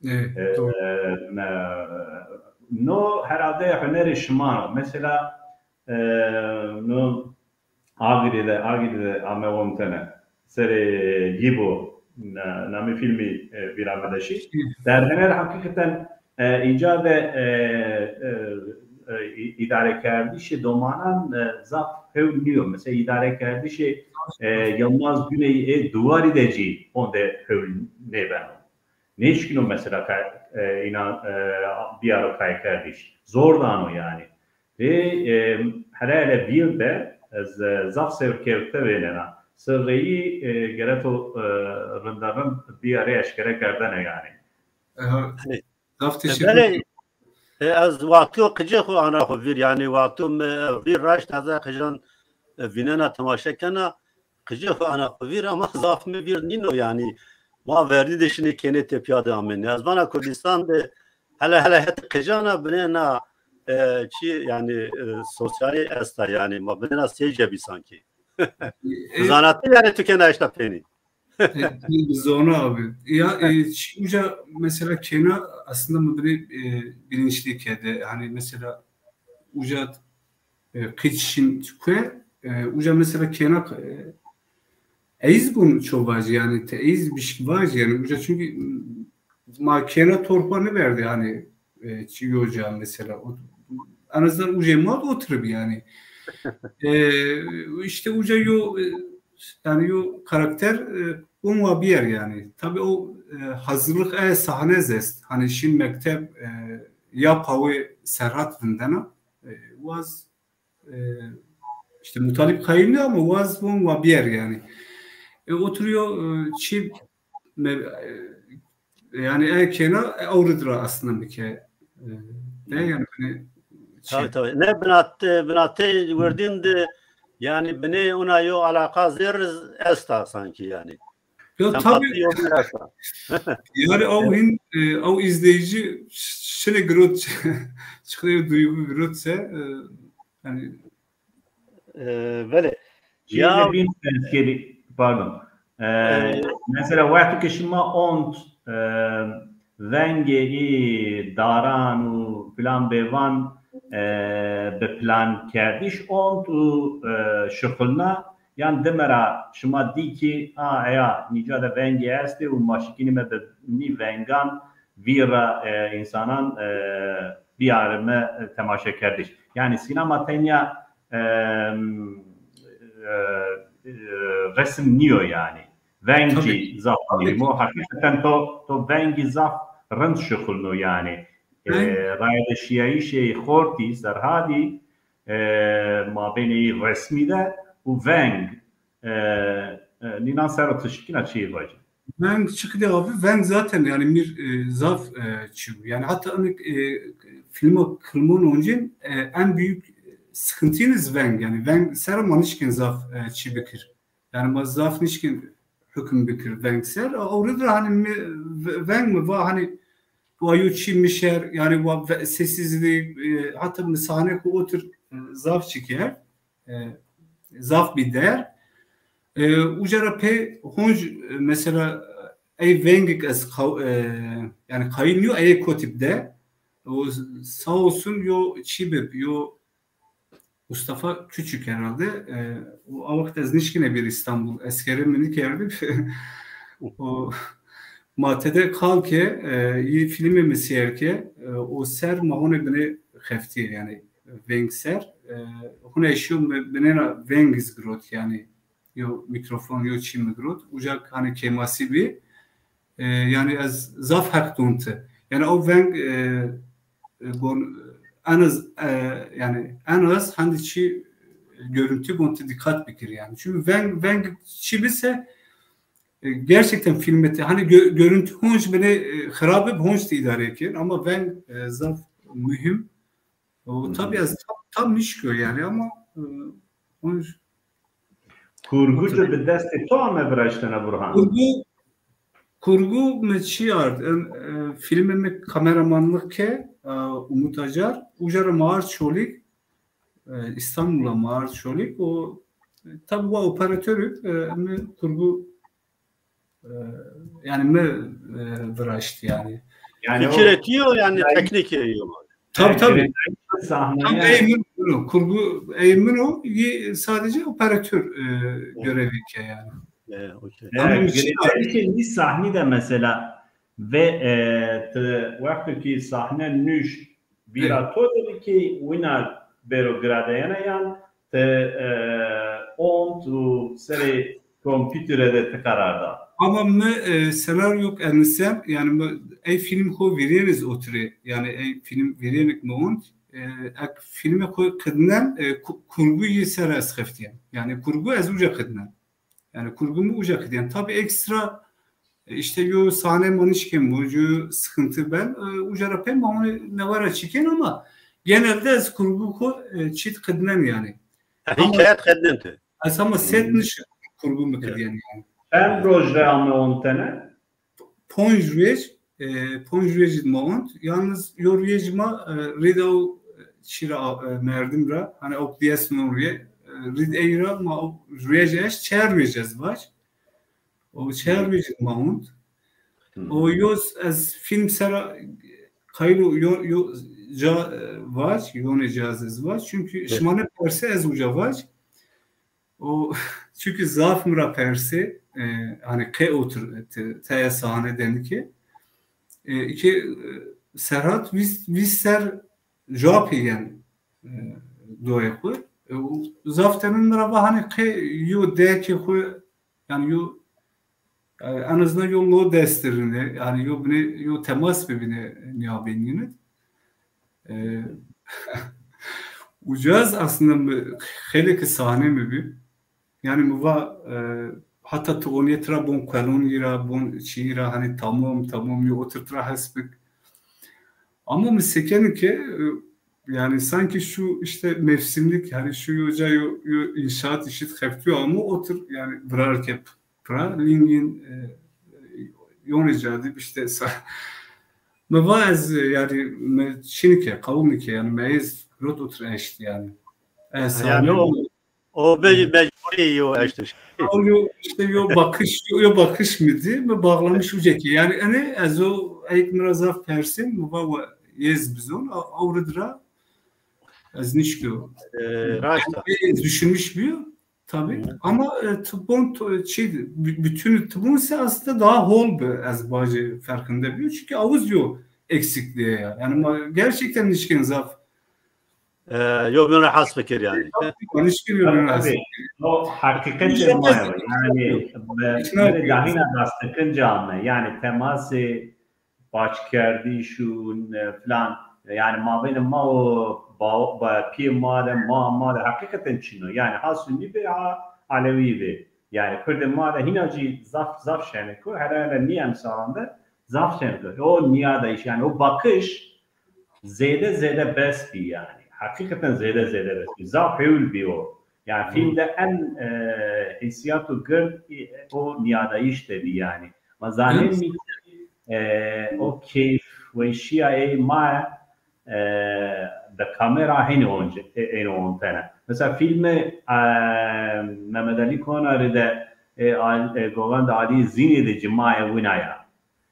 Evet, e, doğru. E, no herhalde hunerê şima no. Mesela, e, no Agirî de, Agirî de ame wontene. Serê Yîbo, na- namê filmî, e, vîra mi de şî. Derhener hakikaten, e, îca de, e, e, e, î- îdarekerdişê domanan, e, zaf hewl nîyo. Mesela îdarekerdişê, e, Yilmaz Güney ê Duwarî de cî honde hewl nêbeno. Nêşkîno mesela kay- e, înan, e, biyaro kaykerdiş. Zor dano yanî. Lê, e, hele hele vîr de ez, e, zaf serkewte vênena. Sirreyî, e, gere to, e, rinderind biyarê eşkere kerdene yanî. Aha. Zaf teşekkür ederim. E, ez wexto qicê xwu ana xwu vîr, yanî wexto mi vîr raşt ez qejan, e, vînena, temaşe kena, qicê xwu ana xwu vîr ama zaf mi vîr nîno yanî. Ma verdî de şinê kênê tepîya de amênê. Ez vana Kurdîstan de hele hele hetê qejan a binêna, e, çî yanî, e, sosyalî esta yanî. Ma binêna sey cebî sankî. E, zanatî yanî tu kena eşta pênî. E, zona abi. Ya, e, çi- uca mesela kêna aslında mi binê, e, bilinçlî kerde. Hani mesela uca, e, qiç şin kue, e, uca mesela kêna, e, eyz bun ço vajî yanî, te eyz bişk vajî yanî. Uca çünkü, m, ma kêna torpa nêverdî hani, e, çi yoca mesela. O, en azından uca ma da oturup yanî. E, işte uca yo, e, yani yo karakter, e, bun wa bir yer yani. Tabii o, e, hazırlık e sahne zest. Hani şin mektep, e, ya pawe Serhat vindena, e, waz, e, işte Mutalip kayın ama waz bun wa bir yer yani. E, oturuyor, e, çi me- e, yani e kêna, e, awrid ra aslında bike. E, de yani hani Tabii, tabii. Ne binat, e, binatê werdîn de yani binê ona yo alaqa zêr esta sanki yani. Ya tabii. Empati yo bir esta. Yani o hin, e, o izleyici ş- şöyle girot çıkıyor duygu girotse, e, yani E, belê. Şey ya de bîn eskerî, pardon. E, e, mesela wexto ke şima ont, e, vengê î daran û filan bêvan, e, bi plan kerdiş ont û, e, şuxulna, yan dime ra şima dî kî, a, eya, nîca de vengê estê û ma şikînîme bi nî vengan vîr ra, e, însanan, e, biyarime, e, temaşe kerdiş. Yanî sînema tenya, e, e, e, resim nîyo yanî. Veng zî zaf muhîm o. Hakikaten to, to vengî zaf rind şuxulno yanî. E, raye de şiyayîşê xortî, Serhadî, e, mabênê resmî de û veng, e, e, nînan ser o ti şikîna çîyê vacî? Veng çıktı abi. Veng zaten yani bir, e, zaf, e, çi. Yani hatta hani, e, filma kılmon oncin, e, en büyük sıkıntınız veng. Yani veng ser ma nişkin zaf, e, çi bikir. Yani ma zaf nişkin hüküm bikir veng ser. Orada hani mi, ve- veng mi va hani bu ayu çi mişer yani va ve- sessizlik, e, hatta mi sahne ku otur, e, zaf çiker. E, zaf bir değer. E, uca ra pê honc, e, mesela, ey vengik ez kaw- e, yani kayın yo ey kotip de. O sağ olsun yo çi bib, yo Mustafa Küçük herhalde. E, o, a wextî ez nişkine bir İstanbul, eskeri mi nîkerdi. O ma tede kal ke, e, yî filmê mi sêr ke, e, o ser ma hone binê xeftî, yanî veng ser. E, hune şîyo mi-, binêna veng iz girot, yanî yo mîkrofon, yo çî mi girot. Uca hanî kêmasî bî. E, yanî ez zaf heq don ti. Yanî o veng, e, e, gon-, en az, e, yanî en az hendî çî görüntü gon ti dîqat bikir yanî. Çünkü veng, veng çî bise, e, gerçekten filmete, hani gö-, görüntü honc bine, e, xirab ib, honc de idare kir ama veng, e, zaf mühim. O tabii ez tam, tam nişkîyo yanî ama, e, honc. Kurgu de bi destê to ame viraştene Burhan? Kurgu, kurgu mi çi ard? Em, e, filmê mi kameramanlık ke, e, Umut Acar. Uca ra ma ard Çolîg, e, İstanbul'a ma ard Çolîg. O, e, tabii wa operatörü, e, mi kurgu, e, yanî mi, e, viraşt yanî. Yani fikir etiyor yani teknik yiyor. Tabii, tabii. Sahneye... Ama ey min o, kurgu ey min o, yi sadece operatör, e, görevi ke yanî. E, okey. Evet, ama girêdayîşê nî sahnî de mesela ve, e, ti wexto ki sahne nuşt bîra to de ki wina bêro giradeyene yan ti, e, ont û serê kompîtere de ti qerar da? Ama mi, e, senaryo enise, yanî mi ey film xo vîrêniz otirê, yanî ey film vîrênik mi ont, e, ek filmê xo qidnen, e, ku-, kurgu yi ser ez xeftîyen. Yanî kurgu ez uca qidnen. Yanî kurgu mi uca qidîyen. Tabii ekstra, e, işte yo sahne manişken bu, yo sıkıntı ben, e, uca ra pey ma onu newara çiken ama genelde ez kurgu xo, e, çit qidnen yanî. Ama hikayet qednen ti. Ez ama set niş kurgu mi qidîyen yanî. Çend roj ra ame ontene? Ponc rüyej, e, ponc rüyej ma ont. Yalnız yo rüyej ma, e, rîd ew, e, çî ra, e, merdim ra, hani ok diyes non rüye, e, rîd ey ra ma o rüyej eşt, çer rüyej ez vac. O çer rüyej ma ont. O yoz ez film sera qayîl o yo, yo ca, e, vac, yonê ca ez vac. Çünkü şima ne perse ez uca vac. O, çünkü zaf mi ra persê, e, hani qe otur, te-, teye sahne denike. E, iki, e, Serhat vîst, vîst ser cewab yen, e, doyê xwu. E, o zaf temin mi ra va hani qe yo dekê xwu, yani yo, e, en azından yo lo destirine, yani yo bine, yo temas bibine nîya bênîne. E, ucaz aslında mi, xeylê ki sahne mi bi. Yani mi va, e, hatta ti onîye tira bon kuelon yî ra, bon çî yî ra, hani tamam, tamam, yo otir tira hes bik. Ama mi sekeni ke, e, yani sanki şu işte mevsimlik, hani şu yoca yo, yo inşaat işi xeftîyo ama otir yani virar ke pira, lingin, e, yonê cadî işte sa-, mi va ez, e, yani mi çinike, qawimike, yani mi ez rot otir eşt yani. Ez yani o, o be-, mecburî yo eştiş. O yo, işte yo bakış, yo, yo bakış mi di, mi bağlamış uceki. Yani eni ez o eyk mi ra zaf persin, mi va wa yez bizon, a-, awrid ra ez nişkiyo. E, raşta. Yani düşünmüş biyo. Tabii. Ama, e, tibon to-, şey, bü-, bütün tibon ise aslında daha hol bir ez bacı farkında bir. Çünkü avuz yok eksikliğe ya. Yani ma-, gerçekten nişkin zaf. E, yo, ben rahatsız fikir yani. Nişkin yo, ben rahatsız fikir. O hakikat ma yani, be-, böyle dahîna rastlıkınca ama yani teması backerdîş û, e, filan. Yani mabênê ma û ba-, ba-, pîyê ma de, ma, ma de heqîqeten çin o. Yani ha sunî bê, ha elewî bê. Yani kurdê ma de hîna jî zaf, zaf şenik o. Hele hele nî emsalan de zaf şenik o. O nîyadayîş, yani o bakış zêde zêde bes bî yani. Heqîqeten zêde zêde bes bî. Zaf hewl bî o. Yani film de en, e, hîsiyat û gird, e, o nîyadayîş de bî yani. Ma zanên mî, e, o keyf, weşîya ey ma, e, bi kamera hênî once, e, hênî ontene. Mesela filmê, e, Mehmet Ali Konarî de, e, Al-, e, Govend Alî Zînî de cî ma ye wina ya.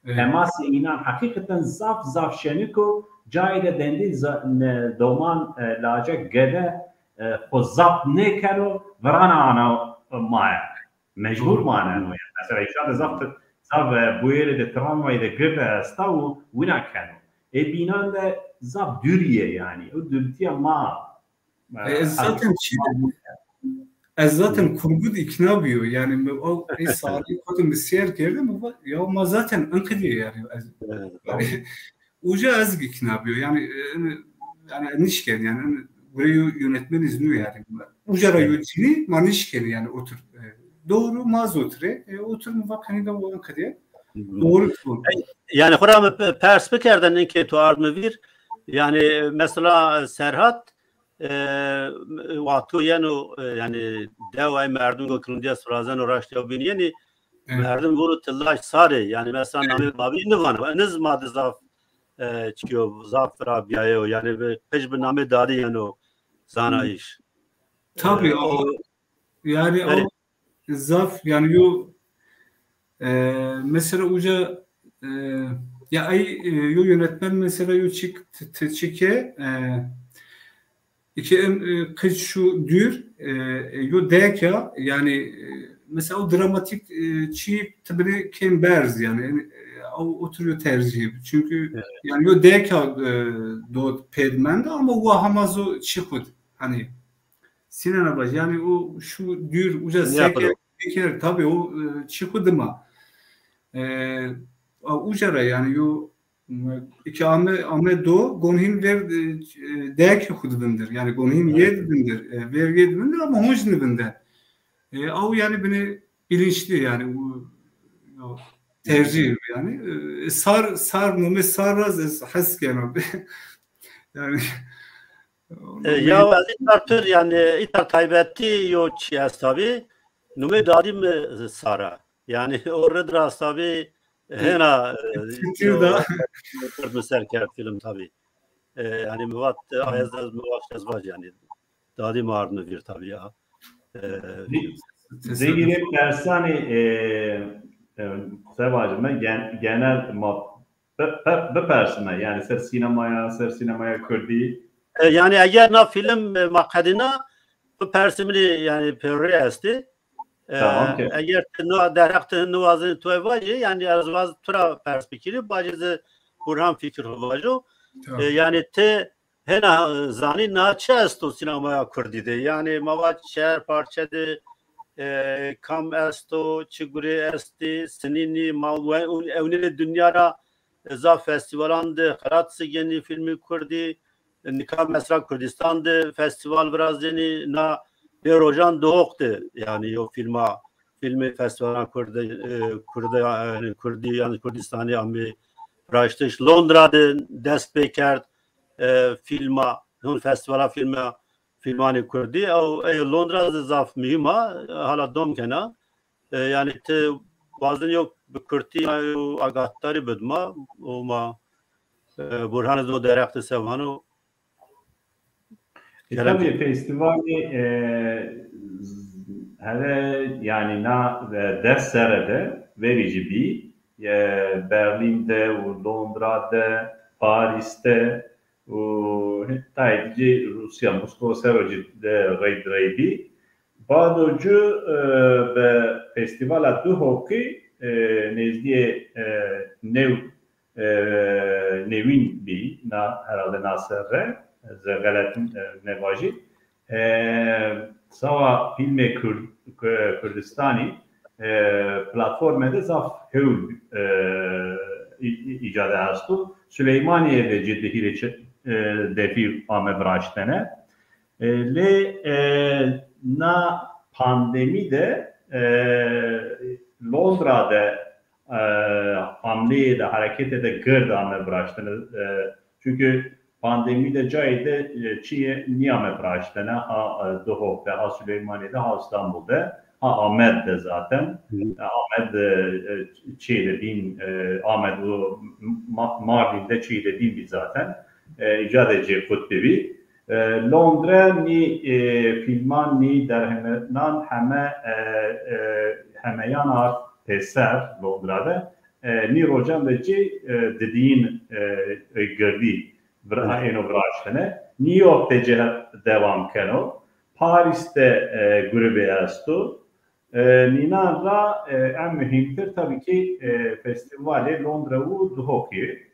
Evet. Temasê înan heqîqeten zaf, zaf şenik o. Cayê de dendî za-, ne, doman, e, lacek, gede, e, xo zapt nêkeno, virana ana ma ya. Mecbur maneno ya. Mesela îşa de zaf, zaf, e, buyerê de tramvayî de girde esta û wina keno. Ê bînan de zaf dûrî yê yanî. O dûrtîya ma, e, ez zaten çi, ez zaten kurgu de îkna bîyo. Yanî mi o ey salî koto mi seyr kerde, mi va, ya ma zaten inqidî yanî. Ez, yanî, uca ez îkna bîyo. Yanî, e, yanî nişken yanî, gure yo yönetmen îznî yanî. Uca ra yo çinî ma nişken yanî otur. E, doğru, ma zotre. E, otur mi va qenî de o inqidî. Doğru. Yanî xora mi pers bikerdin, inkê tu ard mi vîr. Yanî mesela Serhat, e, wexto yeno, e, yanî dew ay merdim go kilindîya surazeno raştîya bîn yenî, merdim vûno ti laj sarê, yanî mesela namê babî nivano. Eniz ma de zaf, e, çiyo, zaf vira bîyayo, yanî bi, qij bi namê dadî yeno zanayîş. Tabî, e, o, yanî o zaf yanî yo, e, mesela uca, e, ya ay, e, yo yönetmen mesela yo çik t-, t-, çike, e, iki em, e, qij şu dûr, e, e, yo deka yanî, e, mesela o dramatîk, e, çî tibine kêm berz yanî, e, o otur yo tercîh. Çünkü yanî yo deka, e, do pêd mende ama wa hema zo çi xud. Hanî Sinan Abaş, yanî o şu dûr uca seker, seker, tabî o, e, çi xu dima. E, a, uca ra yanî yo, e, ki ame, ame do, gon hîn ver, e, dek xu di vindir. Yanî gon hîn yê di vindir, e, ver yê di vindir ama honc ni vinde. E, aw yanî bine bilinçli yanî, o, o tercîh yanî. E, sar, sar, nome sar raz ez hes kena. Yanî, E, ya ez îtar pir, yanî îtar taybetî yo çî est tabî. Numê dadî mi Sara. Yanî o rid ra tabî hêna, e, mi ser kerd film tabî. E, yanî mi vat, e, ay ez, ez mi vat ez vaj yanî. Dadî mi ard mi vîr tabî ya. E, Zêgîrê persanê, e, e, se vajime, gen-, genel ma bi-, bi-, bipersime, yanî ser sînemaya, ser sînemaya kurdî. E, yanî eger na film, e, ma qedîna, bipersimî yanî pêrê estî. E, tamam ki. Eger ti no derheq ti niwazenî tu vajî, yanî ez vaz tu ra pers bikirî, bacî zi Burhan fikir xu vajo. Tamam. E, yanî ti hêna, e, zanî na çi esto sînemaya kurdî de? Yanî ma va çer parçe de, e, kam esto, çi gurê estî, sinînî, ma we-, ewnênê dinya ra, e, zaf festîvalan de xelat sigenî filmî kurdî, e, nika mesela Kurdîstan de festîval virazenî, na bê rojan Duhok de, yanî yo filma, filmê festîvalan kurdî, e, kurdî, yanî kurdî, yanî Kurdîstanî amê raştiş. Londra de dest pê kerd, e, filma, hûn festîvala filma, filmanê kurdî. Ew, ey Londra zî zaf muhîm a, hala dom kena. E, yanî ti wazenî yo bi kurtî yo agahdar bid ma, û ma, e, Burhan zî o derheq de se vano. E, tabî festîvalî, e, hele yanî na, e, des serre de verî jî bî. E, Berlîn de û Londra de, Parîs de û tayê ci Rûsya, Moskova ser o ci de rey rey bî. Bado ci, e, bi festîvala Duhokî, e, nêzdîyê, e, new, e, newîn bî, na, herhalde na serre, ez xelet, e, nêvajî. E, sawa fîlmê Kurd-, Ku-, Kurdistanî, e, platformê de zaf hewl, e, î-, î-, îcade esto. Suleymanîye de ci di hîrê çi-, e, defî ame viraştene. E, lê, e, na pandemî de, e, Londra de, e, hamleyê de, hereketê de gird ame viraştene. E, çünkü pandemî de cayê de, e, çîyê nîyame viraştene. Ha, e, Duhok de, ha Süleymanîye de, ha Îstanbul de, ha Amed de zaten. E, Amed, e, e, çîyê de bîn, e, Amed û Ma-, Mardîn de çîyê de bîn bî zaten. E, îca de cê qut bibî. E, Londre nî, e, fîlman nî derhênenan heme, e, e, hemeyan ard pêser Londra de. E, nî rocan de ci, e, didîyin, e, e, girdî vir-, êno viraştene. New York de ci dewam keno. Paris de, e, grubê esto. E, nînan ra, e, en muhîmtir tabî ki, e, festîvalê Londra û Duhokî.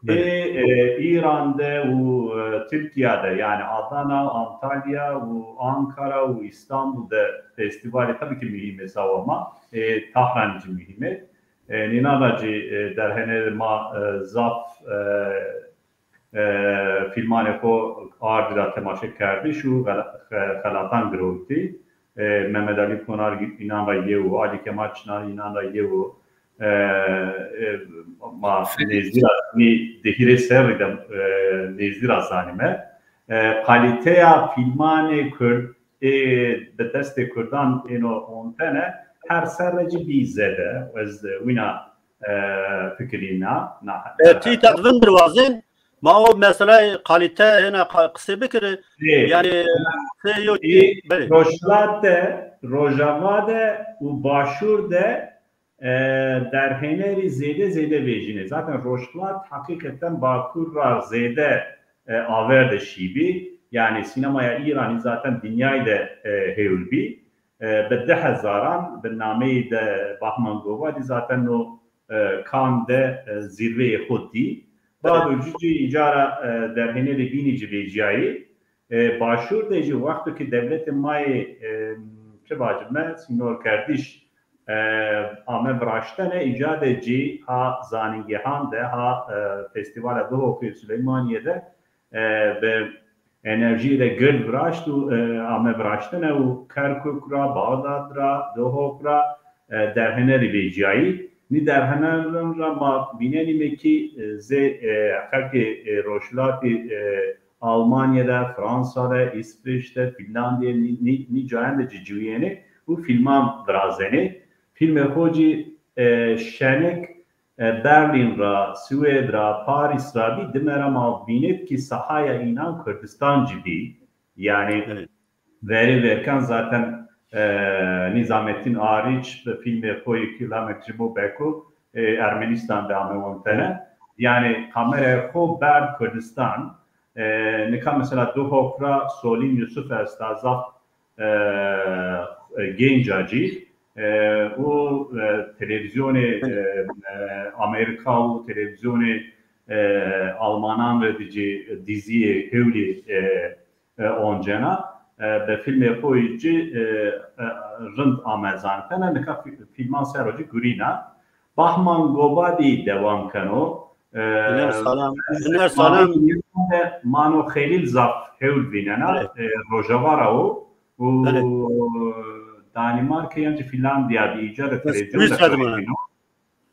Belê. E, e, Îran de û, e, Tirkîya de, yanî Adana, Antalya û Ankara û Îstanbul de festîvalê tabii ki muhîm ê zawa ma, e, Tahran jî muhîm ê. E, nînan ra jî, e, derhenerê ma, e, zaf, e, e, fîlmanê xo ardî ra temaşe kerdiş û xela-, xe-, xelatan girewtî. E, Mehmet Ali Konar înan ra yew o, Ali Kemal Çınar înan ra yew o. E, e, ma nêzdî ra, nî di hîrê serrî de, e, nêzdî ra zanîme. E, kalîteya fîlmanê Kurd, ê bi destê Kurdan êno ontene, her serre ci bî zêde. Ez wina, e, fikirîna. Na, e, tî teqvim bir wazên, ma o meselay kalîte hêna qa-, qisê bikiri. Ê, yanî, sê yo ê, belê. Rojhilat de, Rojava de û Başûr de e, derhênerî zêde zêde vejînê. Zaten Rojhilat heqîqeten Bakur ra zêde, e, aver de şîbî. Yanî sînemaya Îranî zaten dinyay de, e, hewl bî. E, bi di hezaran, bi nameyî de Bahman Govadî zaten no, e, Kan de, e, zîrveyê xo dî. Bado cû cî îcara, e, derhênerê bînî ci vejîyayî. E, Başûr de jî wexto ki dewletê ma yê, e, çi vacime, sînorkerdiş, e, ame viraştene, îca de jî ha zanîngehan de, ha, e, Festîvala Duhokê Suleymanîye de, e, bi enerjîyê de gird viraşt û, e, ame viraştene û Kerkuk ra, Baxdad ra, Duhok ra, e, derhenerî vejîyayî. Nî derheneran ra ma vînenîme kî, e, zê, e, xelkê, e, Rojhilatî, e, Almanya de, Fransa de, Îsvîç de, Fînlandîya, nî, nî, nî cayan de ci ciwîyenê û fîlman virazenê. Fîlmê xo cî, e, şenik, e, Berlîn ra, Swêd ra, Parîs ra bî, dime ra ma vînêt kî sahaya înan Kurdistan ci bî. Yanî verê verkan zaten, e, Nîzamettin Ariç bi fîlmê xo yê Kilamek Cimo Beko, e, Ermenistan de ame ontene. Yanî kameraya xo berd Kurdistan. E, nika mesela Duhok ra Solîn Yusuf esta, zaf, e, e, gênc a cî. E, û, e, televîzyonê, e, e, Amerîka û televîzyonê, e, Almanan rê de cî dîzîyê hewlî, e, e, oncena, e, bi fîlmê xo yê ci, e, e, rind ame zanitene. Nika fî-, fîlman ser o ci gurîna. Bahman Gobadî dewam keno. E, Hiner Salem. Hiner Salem. Mano Xelîl zaf hewl vînena. Evet. E, Rojava ra o. Û Danîmarka yan jî Fînlandîya bî, îca de televîzyon de Swîsra de maneno.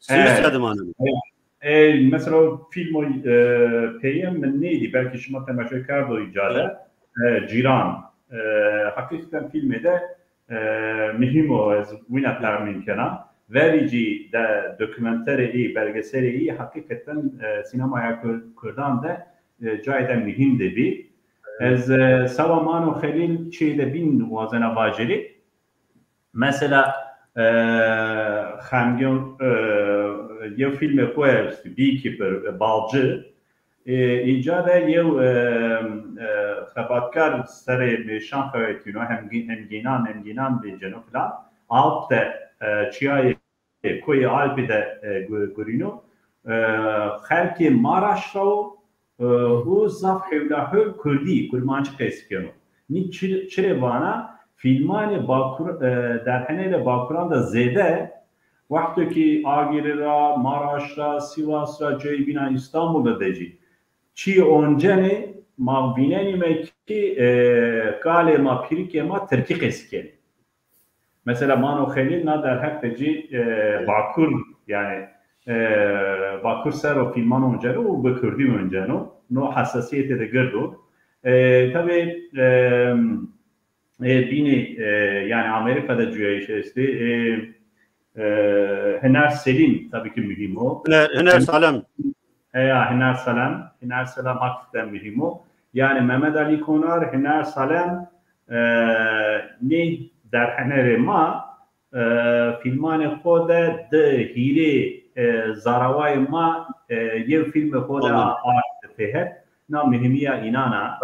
Swîsra de maneno. E, mesela o fîlmo, e, peyên mi nêdî, belkî şima temaşe kerdo îca de. E, Cîran. E, heqîqeten fîlmê de, e, muhîm o, ez wina texmîn kena. Verî cî de dokumenterê î, belgeselê î heqîqeten, e, sînemaya Kur-, Kurdan de, e, cayê de muhîm de bî. Ez, e, sewa Mano Xelîl çîyê de bîn wazena vajirî. Mesela, e, Xemgin, e, yew fîlmê xo estî, Beekeeper, e, balcı. E, îca de yew, e, e, xebatkar serê mêşan xewetîno, hemgî-, hemgînan, hemgînan vêceno filan. Alp de, e, çiyayê, koyê Alpî de, e, gu-, gurîno. E, xelkê Maraş ra o, e, û zaf hewla hewl kurdî, kurmancî qesî keno. Nî çi-, çirê vana fîlmanê Bakur, e, derhenerê Bakuran de zêde, wexto kî Agirî ra, Maraş ra, Sîwas ra, coyê bînan Îstanbul de de cî çî oncenê, ma vînenîme kî, e, kalê ma, pîrikê ma tirkî qesî kenê. Mesela Mano Xelîl na derheq de cî, e, Bakur, yanî, e, Bakur ser o fîlman onceno û bi kurdî onceno. No hesasîyetê de gird o. E, tabî, e, e, bînî, e, yanî Amerîka de cuyayîş estê. E, e, Hiner Selîm tabî ki muhîm o. Hiner, Hiner Salem. Heya, Hiner Salem. Hiner Salem hakikaten muhîm o. Yanî Mehmet Ali Konar, Hiner Salem, e, nê derhenerê ma, e, fîlmanê xo de di hîrê, e, zarawayê ma, e, yew fîlmê xo de ard têhet. Na muhîmîya înan a.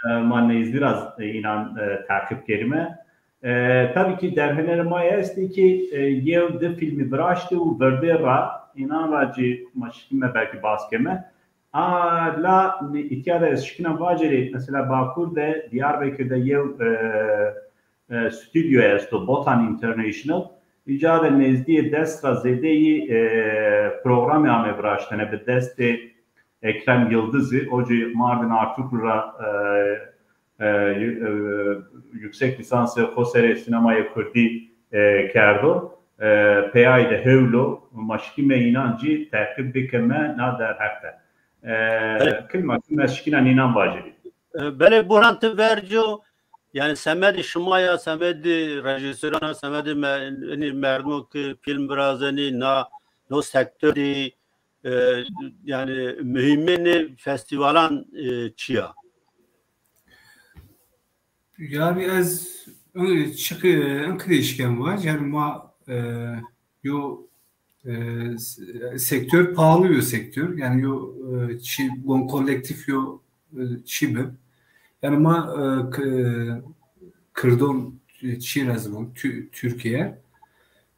E, ma nêzdî ra înan, e, teqîb kerîme. E, tabî kî derhenerê ma estê kî, e, yew di fîlmî viraştê û virdê ra, înan ra cî ma şikîme belkî bas keme. A, la, îtya de ez şikîna vacerî, mesela Bakur de, Diyarbekir de yew, e, e, stüdyo esto, Botan International. Îca de nezdîyê des ra zêdeyî, e, programî ame viraştene bi destê Ekrem Yıldız'ı, o jî Mardin Artuklu ra, e, e, yü-, e, yüksek lisansê xo serê sînemayê kurdî, e, kerdo. E, peyayî de hewl o, ma şikîme înan jî teqîb bikeme na derheq de. E, Belê. Kilma kilma ez şikîna nînan vajirî. E, belê Burhan, ti verco, yanî semedê şima ya, semedê rejîsoran ya, semedê me-, enî merdimo ke fîlm virazenî, na, no sektorî, e, yanî muhîmê nê festîvalan, e, çi ya? Yanî ez, e, çiqî, e, in qidê şikên vac, yanî ma, e, yo, e, s-, sektör pahalı yo sektör. Yanî yo, e, çi, gon kolektif yo, e, çi bi. Yanî ma, e, k-, e, Kirdon, e, çi rezbon, Tü-, Türkiye.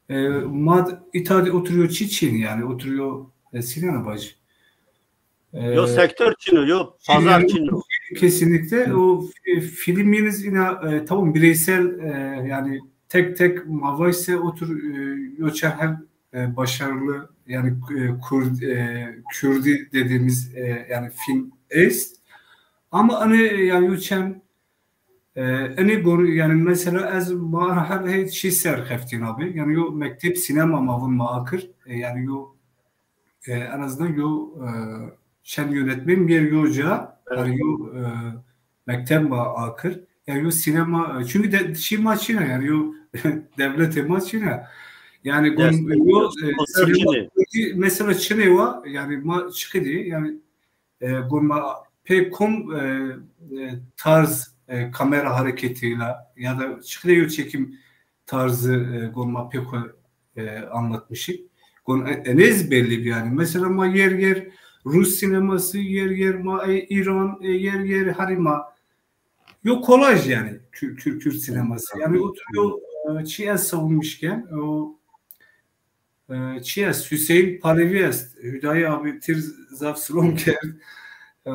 E, ma d-, îta de oturuyor çi çin yanî, oturuyor, e, Sinan Abacı. Yo, e, sektör çin o, yo, pazar çin o. Kesinlikle. O fi-, film yalnız yine, e, tamam bireysel, e, yani tek tek ma vajîse otur, e, yo çar her, e, başarılı yani, e, Kurd, e, Kürdi dediğimiz, e, yani film est. Ama hani yani yo çend, e, hani gor-, yani mesela ez ma her hey çi ser xeftîn abi. Yani yo mektep sinema ma vun ma akir. E, yani yo e, en azından yo, e, çend yönetmen bir yo ca, evet, yani yo, e, mekteb ma akir. Yani yo sinema, e, çünkü de, şey ma çina yani yo devlete ma çina. Yani gon, yes, yo, e, sinema mesela çine wa, yani ma çıkıdı, yani, e, gon ma pek kom, e, e, tarz, e, kamera hareketiyle ya da çıkıdı yo çekim tarzı, e, gon ma pêko, e, anlatmışık. Gon, e, enez belli bir yani. Mesela ma yer yer Rus sineması, yer yer ma, e, İran, e, yer yer hani ma yo kolaj yani Türk, Türk, Türk sineması. Yani oturuyor, e, çi ez savunmuşken o, e, çi ez Hüseyin Palevi est, Hüdayi abi tir zaf silom kerd. E,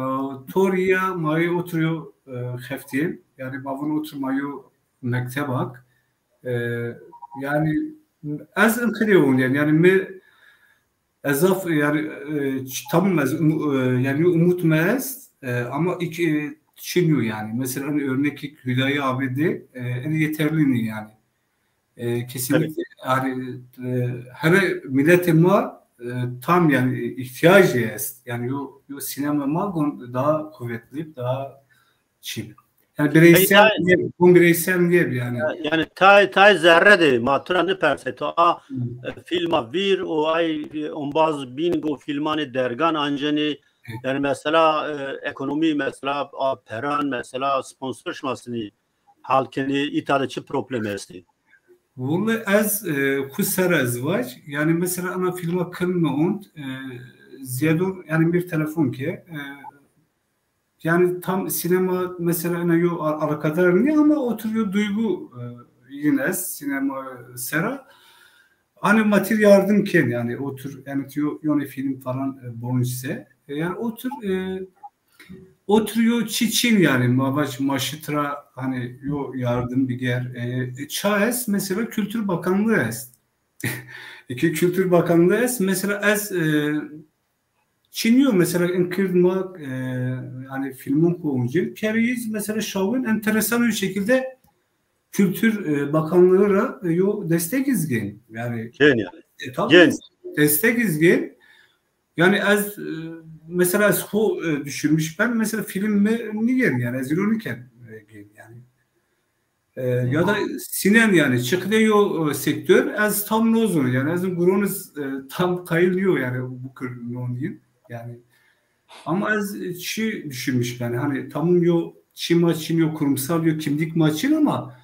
Toriya ma oturuyor, e, xeftiyem. Yani ma vun otur ma yo mektebak. E, yani ez inqirê onyen, yani mi ez zaf yani, e, ç-, tamam ez um-, e, yani umut mi est, e, ama iki, e, çin yo yani. Mesela hani örnek Hüdayi abi de, e, en yeterli ni yani. E, kesinlikle. Evet. Yani, e, her milletê ma, e, tam yani ihtiyacı est. Yani yo, yo sinema ma gon-, daha kuvvetli, daha çin. Yani bireysel, peki, tay, niye, bu bireysel niye bir yani? Yani tay, tay zerre de ma tu ra niperse, tu a, e, filma vîr û ay, e, ombaz bîn go filmanê dergan anceni, evet, yani mesela, e, ekonomi mesela, a, peran mesela, sponsor şima sinî hal kenî, îta de çi problem estî? Wille ez, e, xu ser ez vac. Yani mesela ana filma kilme und, e, ziyador yani bir telefon ki, e, yani tam sinema mesela ena yo al-, alakadar niye ama oturuyor duygu, e, yine sinema sera. Hani matir yardım ken yani otur yani yo, yone film falan, e, bonus ise. E, yani otur, e, oturuyor çiçin yani ma vac maşitra hani yo yardım bir ger. E, e, ça es mesela Kültür Bakanlığı es. İki Kültür Bakanlığı es mesela ez, e, çiniyor mesela in kird ma, e, yani filmun kovuncil. Keriyiz mesela şawin enteresan bir şekilde Kültür, e, Bakanlığı ra, e, yo destek izgen. Yani, gen yani. E, tabii. Gen. Destek izgen. Yani ez, e, mesela ez ho, e, düşünmüş ben mesela film mi nigen yani ez ironîken, e, gen yani. E, ya da sinen yani çıkıde yo, e, sektör ez tam nozun yani ez guroniz, e, tam kayıl yo yani bu kır non diyeyim. Yani ama ez, e, çi düşünmüş ben hani tamam yo çi ma çin yo kurumsal yo kimlik ma çin ama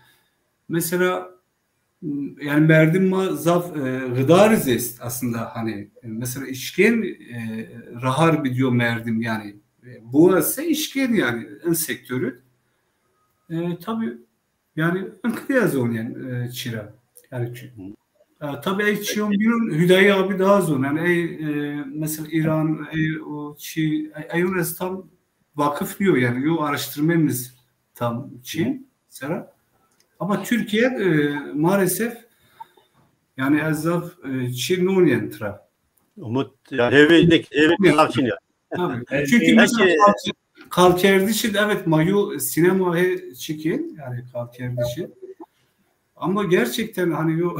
mesela m, yani merdim ma zaf, e, gıdariz est aslında hani, e, mesela işken, e, rahar bir diyor merdim yani. E, bu ise işken yani en sektörü. E, tabii yani ihtiyacı olmayan, e, çira. Yani çi- E, tabii ey çiyon bînon Hüdayi abi daha zor. Yani ey, e, mesela İran, ey o çi, ey, ey ez tam vakıf niyo yani. Yo araştırmemiz tam çin sera. Ama Türkiye, e, maalesef yani ez zaf, e, çi non yani tra. Umut yani hevê nek hevê kılav çin ya. Tabii. Çünkü mesela kalkerdişi, evet, ma yo sinema he çikin yani kalkerdişi. Ama gerçekten hani yo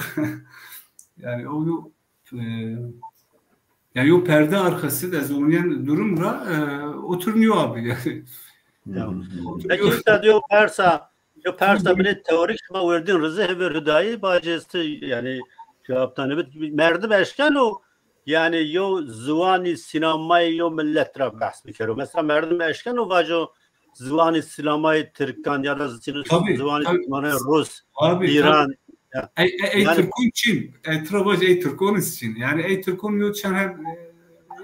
yani o yo, e, yani yo perde arkası da zonya durum ra, e, oturmuyor abi yani. Peki işte diyor persa, yo persa bile teorik şima verdin rızı hever Hüdayi bacesti yani cevaptan evet merdim eşken o yani yo ziwani sinemayê yo millet ra behs bikero. Mesela merdim eşken o vaco ziwani sinemayê Tirkan ya da ziwani sinemayê Rus, İran. Ey, ey, ey Tirkon çin, ey tra vac ey Tirkon çin. Yani ey Tirkon yo çan hem, e,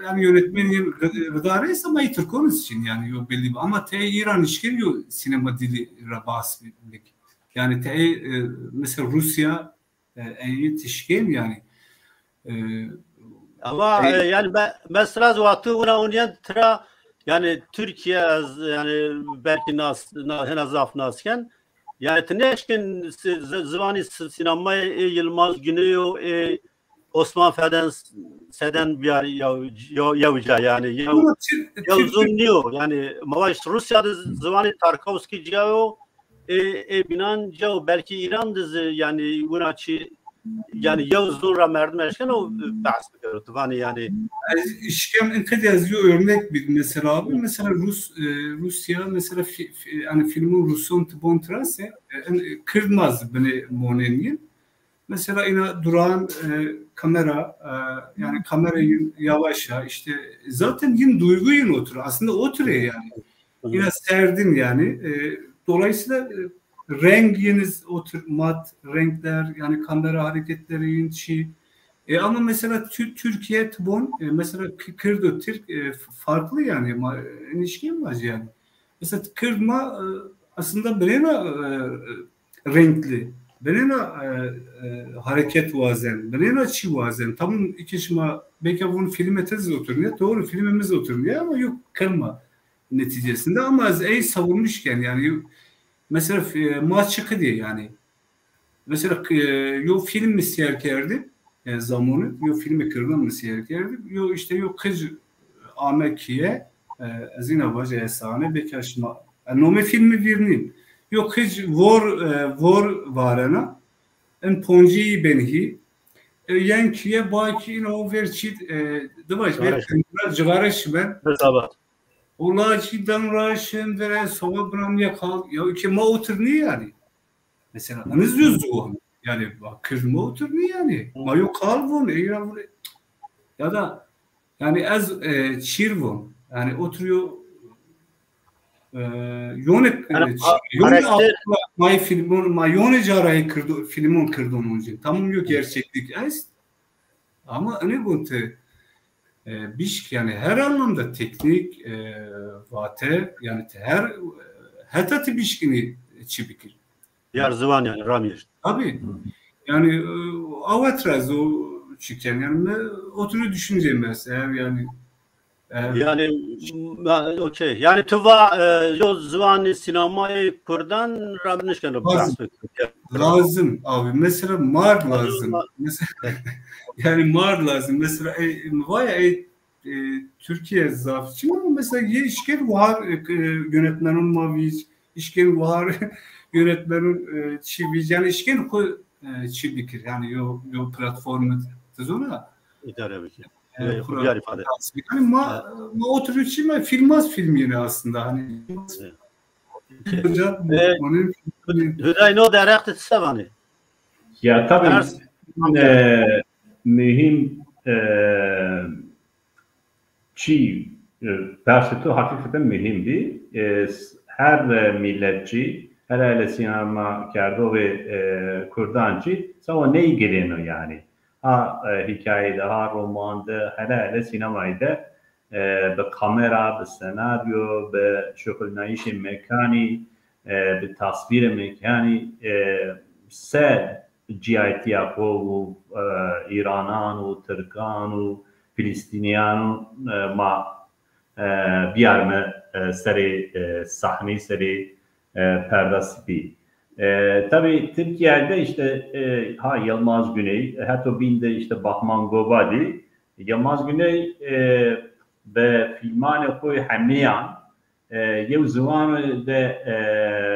hem yönetmen hem rıdareyse ama ey Tirkon çin yani yo belli. Ama te İran işken yo sinema dili ra bahs bik. Yani te, e, mesela Rusya, e, ey tişken yani. E, ama e, yani mesela waqtı wina onyen tra yani Türkiye yani belki nas, hena zaf nasken yani ti neşkin ziwani sinemayê ê Yılmaz Güney o, ê Osman Feden, Seden biyar ya, ya, ya uca yani ya, ya uzun niyo yani ma vac Rusya de ziwani Tarkovski ciyayo e, e binan ciyayo belki İran de zi yani wina çi yani ya uzun ra merdim eşken o bahs bikero tu vani yani. Ez işkem in kedi ez yo örnek bir mesela abi mesela Rus, e, Rusya mesela fi, fi, yani filmun Ruson tibon trase, e, Kırd maz bine monen yin. Mesela ina duran, e, kamera, e, yani kamera yin yavaşa işte zaten yin duygu yin otur. Aslında otur yani. Ina serdin yani. E, dolayısıyla, e, renk yiniz otur mat renkler yani kamera hareketleri yin çi. E, ama mesela Türkiye tibon, e, mesela Kırdo Türk, e, farklı yani. Enişkin var yani. Mesela Kırd ma, e, aslında birena, e, renkli. Birena, e, e, hareket wazen. Birena çi wazen. Tamam iki şima belki bunun filme tez oturun ya. Doğru filmimiz oturun ya ama yok kırma neticesinde. Ama ez ey savunmuşken yani mesela, e, ma çıkı diye yani. Mesela, e, yo film mi seyr kerdim, e, zamanı, yo filmi Kırdan mi seyr kerdim, yo işte yo kız ame kiye, e, ez ina vace esane, belki şima, e, nome filmi virnin. Yo kız vor, e, vor varena, en ponci benhi, e, yen kiye baki ina o ver çit, e, dıvaj ver cigara şimen. Ula çi dem raşim vere soba bram ya kal, ya ki ma otur ni yani. Mesela aniz yo ziwan. Yani bak kırma otur ni yani. Ma yo kal von, eyra von. Ya da yani ez, e, çir von. Yani oturuyor, e, yone, e, yone ma filmon, ma yone carayı kırdı, filmon kırdı onun için. Tamam yok gerçeklik. Ama ne gunte, e, bişk yani her anlamda teknik, e, vate yani her, e, heta ti bişkini çi bikir. Yar ziwan yani ramir. Tabii. Yani, e, awet raz o çiken yani me oturuyor düşüneceğim mesela yani. E, yani okey. Yani tu va, e, yo ziwanî sînemayê kurdan ra nişkeno. Lazım abi. Mesela mar lazım. Mesela yani mar lazım. Mesela e, vay e, e, Türkiye zaf çin ama mesela ye işken var, e, yönetmenun ma vîc, işken var yönetmenun, e, çi vîc. Yani işken ku, e, çi bikir. Yani yo, yo platformu tizona. İdare bikir. E, kurar. Yani ma, ma oturuyor çi ma filmaz film yine aslında. Hani Hüdayi no derexte ti se vanê? Ya tabii e, mühim e, çi e, persê to hakikaten mühim bî. E, her e, milletçi, her ele sînema kerdo ve e, kurdancî sawa ney girêno yani. Ha e, hikaye de, ha roman de, hele hele sînemayî de e, bi kamera, bi senaryo, bi şuxulnayîşê mekanî, e, bi tasvîrê mekanî, e, se cîyayetîya xo û, e, Îranan û Tirkan û Filîstînîyan û, e, ma, e, biyarme, e, serê, e, sahnî, serê, e, perda sipî. E, tabî Tirkîya de îşte, e, ha Yilmaz Güney, heto bîn de îşte Bahman Gobadî, Yilmaz Güney, e, bi fîlmanê xo yê hemîyan, e, yew ziwan de, e,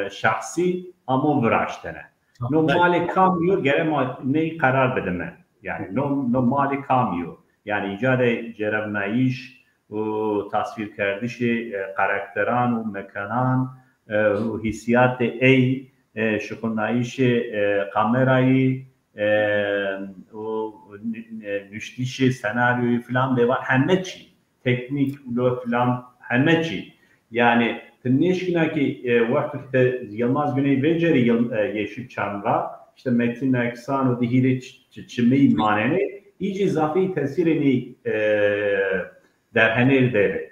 şexsî amo viraştene. No malê kam yo, gere ma ney qerar bidime. Yanî no, no malê kam yo. Yanî îca de cerewnayiş û tasvîrkerdişê, e, karakteran û mekanan, e, û hîsîyatê ey, e, şuxulnayişê, e, kamerayî, e, û nü-, e, nuştişê senaryoyî filan de va heme çî. Teknîk, lo filan, heme çî. Yanî ti nêşkîna ki, e, wexto ki ti Yilmaz Güney vêcerî Yil-, e, Yeşilçam ra, îşte Metin Eksan û di hîrê ç-, ç-, çimî manenê, îcî zafî tesîrê nî, e, derhenêr derê.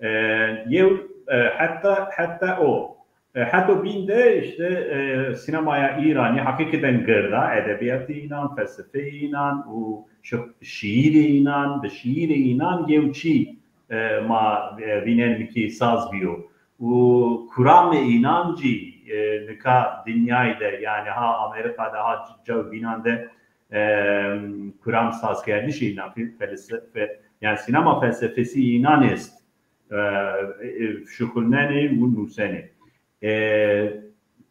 E, yew, e, heta, heta o. E, heto bîn de îşte, e, sînemaya Îranî heqîqeten gird a, edebîyatê înan, felsefeyê înan û şi-, şîîrê înan, bi şîîrê înan yew çî, e, ma, e, vînenîme ki saz bîyo. Û kuramê înan jî, e, nika dinyayî de, yanî ha Amerîka de, ha c-, cewbînan de, e, kuram sazkerdişê înan, fe-, felsefe, yanî sînema felsefesî înan est. E, e, şuxulnenê û nusenê. E,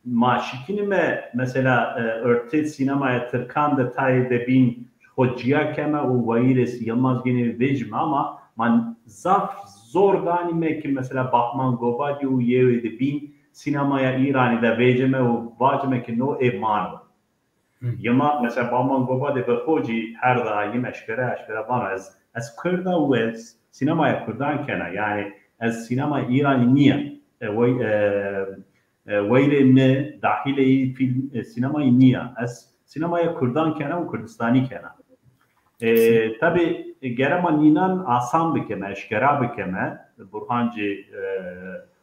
ma şikînîme, mesela, e, ortê sînemaya tirkan de tayê de bîn xo cîya keme û wayîrê Yilmaz Güney vecîme ama ma zaf zor danîme ki mesela Bahman Gobadî û yewê de bîn sînemaya Îranî de vecîme û vacîme ki no ê ma no. Yilmaz, mesela Bahman Gobadî bi xo jî her daîm eşkere, eşkere vano ez, ez Kurd a û ez sînemaya Kurdan kena. Yanî ez sînemaya Îranî nîya. E, wey-, e, e, weyirê mi dahîlê fîlm, e, sînemayî nîya. Ez sînemaya Kurdan kena û Kurdistanî kena. E, tabî, e, gere ma nînan asan bikeme, eşkera bikeme. Burhan jî,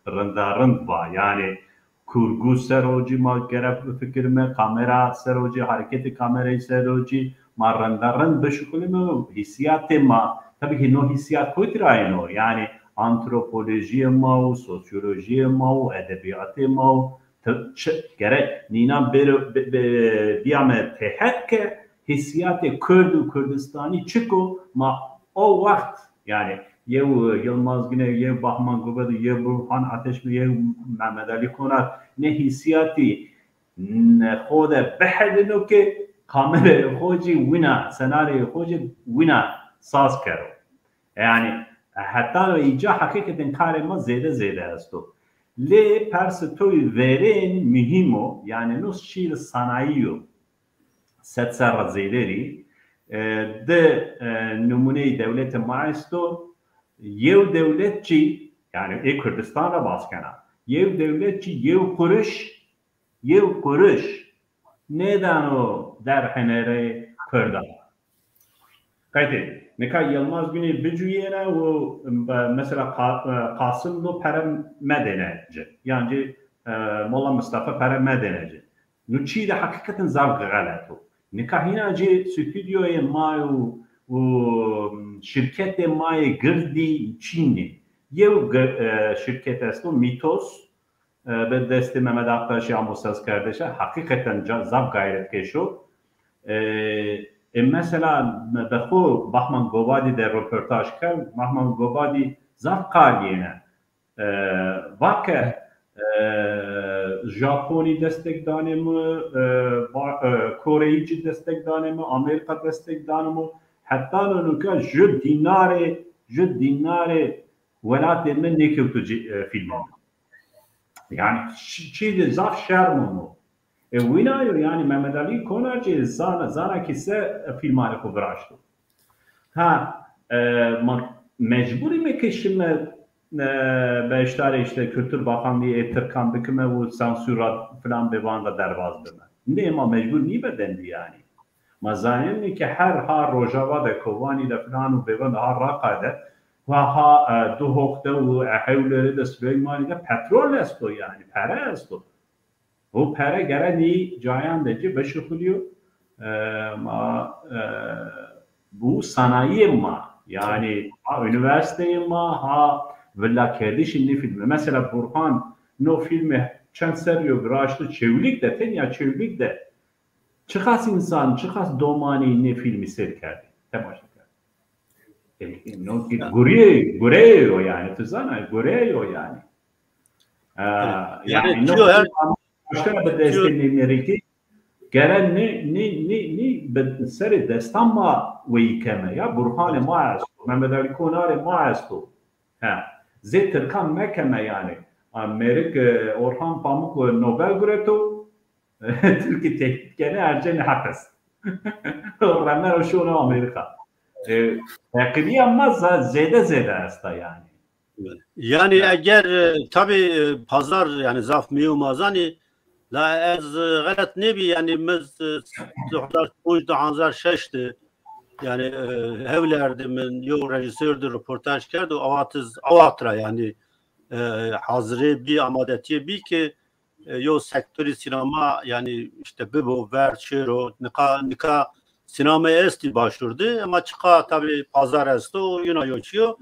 e, rinda rind va. Yanî kurgu ser o jî ma gere bifikirime, kamera ser o jî, hereketê kamerayî ser o jî ma rinda rind bişuxulîme û hîsîyatê ma, tabî ki no hîsîyat kotî ra yeno? Yanî antropolojîyê ma û sosyolojîyê ma û edebîyatê ma û ti-, çi, gerek nînan bêro, bi-, bi-, bîyame têhet ke hîsîyatê Kurd û Kurdistanî çik o, ma o wext, yanî yew Yilmaz Güney, yew Bahman Gobadî, yew Burhan Ateşmîr, yew Mehmet Alî Konar nê hîsîyatî n-, xo de bihedino ke kamerayê xo jî wina, senaryoyê xo jî wina saz kero. Yanî heta îca heqîqeten karê ma zêde zêde esto. Lê persê to yê verên muhîm o, yanî no şîîr sanayî yo. Sed serra zêderî, e, di, e, nimûneyê dewletê ma esto. Yew dewletçî, yanî ê Kurdistan ra bas kena. Yew dewletçî yew quruş, yew quruş nêdano derhenerê Kurdan. Qeytê, nika Yilmaz Güney bicuyêne û, e, mesela Qa-, e, Qasim no pere medêne ci. Yan jî, e, Mola Mistefa pere medêne ci. No çî de heqîqeten zaf xelet o. Nika hîna jî stûdyoyê ma û, û şirketê ma yê girdî çîn ê. Yew gi-, e, şirket esto, Mîtos, e, bi destê Mehmet Aktaşî amo sazkerdişe, heqîqeten ca-, zaf gayretkeş o. E, e, mesela, bi xo Bahman Gobadî de roportaj kerd, Bahman Gobadî zaf qal yêne. E, va ke, e, Japonî destek danê mi, e, ba-, e, Koreyî jî destek danê mi, Amerîka destek danê mi. Heta no nika ju dînarê, ju dînarê welatê mi nêkewto ci-, e, fîlmê mi. Yanî çi-, çî de zaf şerm o. E, wina yo, yanî Mehmet Alî Konar jî zana, zana ki se fîlmanê xo viraşto. Ha, e, ma mecbur îme ke şime, e, beşdarê îşte Kultur Bakanlîyê ê tirkan bikime û sansûr ra filan bêvan ra derbaz bime. Nê, ma mecbur nîme dendî yanî. Ma zanîme ke her ha Rojava de, Kobanî de filan û bêvan de ha Raqa de, ha, ha, e, Duhok de û, e, Hewlêrî de, Silêmanî de petrol esto yanî, pere esto. O pere gere nî cayan de ci bişuxulîyo. e, ma, e, bu sanayiyê ma, yanî ha üniversiteyê ma, ha villakerdişî nê fîlmî. Mesela Burhan no fîlmî çend serrî yo viraşto Çewlîg de, tenya Çewlîg de çiqas însan, çiqas domanî nê fîlmî sêr kerdî, temaşe kerdî. E, e, no ki gureyê, gureyê yo yanî, tu zana, gureyê yo yanî. E, yanî, yanî no çiyo her başka bi destê nêmerikî gere nê, nê, nê, nê bi serê destan ma weyî keme ya. Burhanê ma esto, Mehmet Ali Konarê ma esto. He. Zê tirkan mekeme yanî. A, mêrik, e, Orhan Pamuk, e, Nobel gureto. Tirkî tehdît kenê, ercenê hepis. Remero şono Amerîka. E, feqîrîya ma za-, zêde zêde esta yanî. Yanî eger, e, tabî, e, pazar yanî zaf mîyo ma zanî, la ez, e, xelet nêbî yanî mi, e, du hezar ponc, du hezar şeş de yanî, e, Hewlêr de mi yo rejîsor de roportaj kerd û awatiz, awat ra yanî, e, hazirê bî, amadetîye bî ki e, yo sektorî sînema, yanî îşte bibo ver, çêro, nika, nika sînama estî Başûr de, ema çiqa tabî pazar esto, yuna yo çiyo.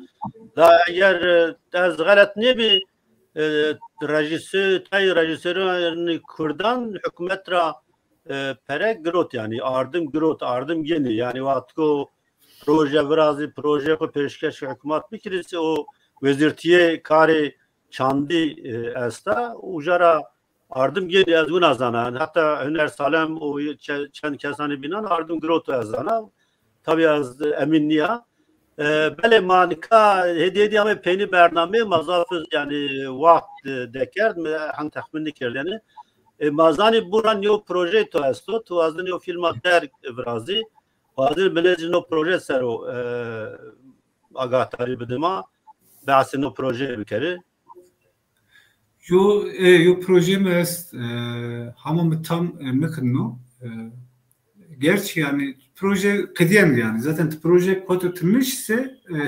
Da eger, e, ez xelet nêbî, e, rejîsor, tayê rejîsorî kurdan hukûmet ra, e, pere girot, yanî ardim girot, ardim genî. Yanî wextko proje virazî, proje xo pêşkeş hukûmat bikirî, o wezîrtîyê karê çandî, e, esta, uca ra ardim gênî ez wina zana. Heta Huner Salem û çe-, çend kesanê bînan ardim giroto ez zana. Tabî ez emîn nîya. E, belê ma nika hêdî hêdî ame peynî bernameyê ma zaf yanî waxt, e, dekerd, mi hen texmîn nêkerd yanî. E, ma zanî Burhan yo projeyê to esto, to wazenî yo fîlma derg virazî. Wazenî binê zî no proje ser o, e, agahdarî bide ma, behsê no projeyê bikerî. Yo, e, yo projeyê mi est, e, hama mi tam, e, nikirno. E, gerçi yanî proje qedîyen yanî. Zaten ti proje koto ti nişse, e,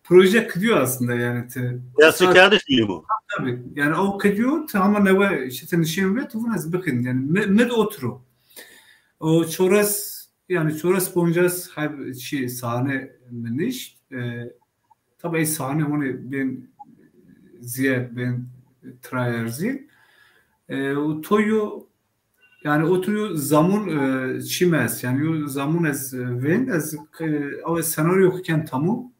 proje qedîyo aslında yanî ti. Destkerdiş mi bu? Tabii. Yanî o qedîyo, ti hama newe işte ti nişên ve ti vun ez bikin. Yanî mi, mi de oturo. O çores Yanî çores poncas heb çî sahne mi nişt. E, tabî ey sahne honê bên zîyed, bên tira erzîn. E, û to yo, yanî otur yo zamon, e, çî mi est. Yanî yo zamon ez, e, vên, ez, e, awe senaryo xo ken tamam.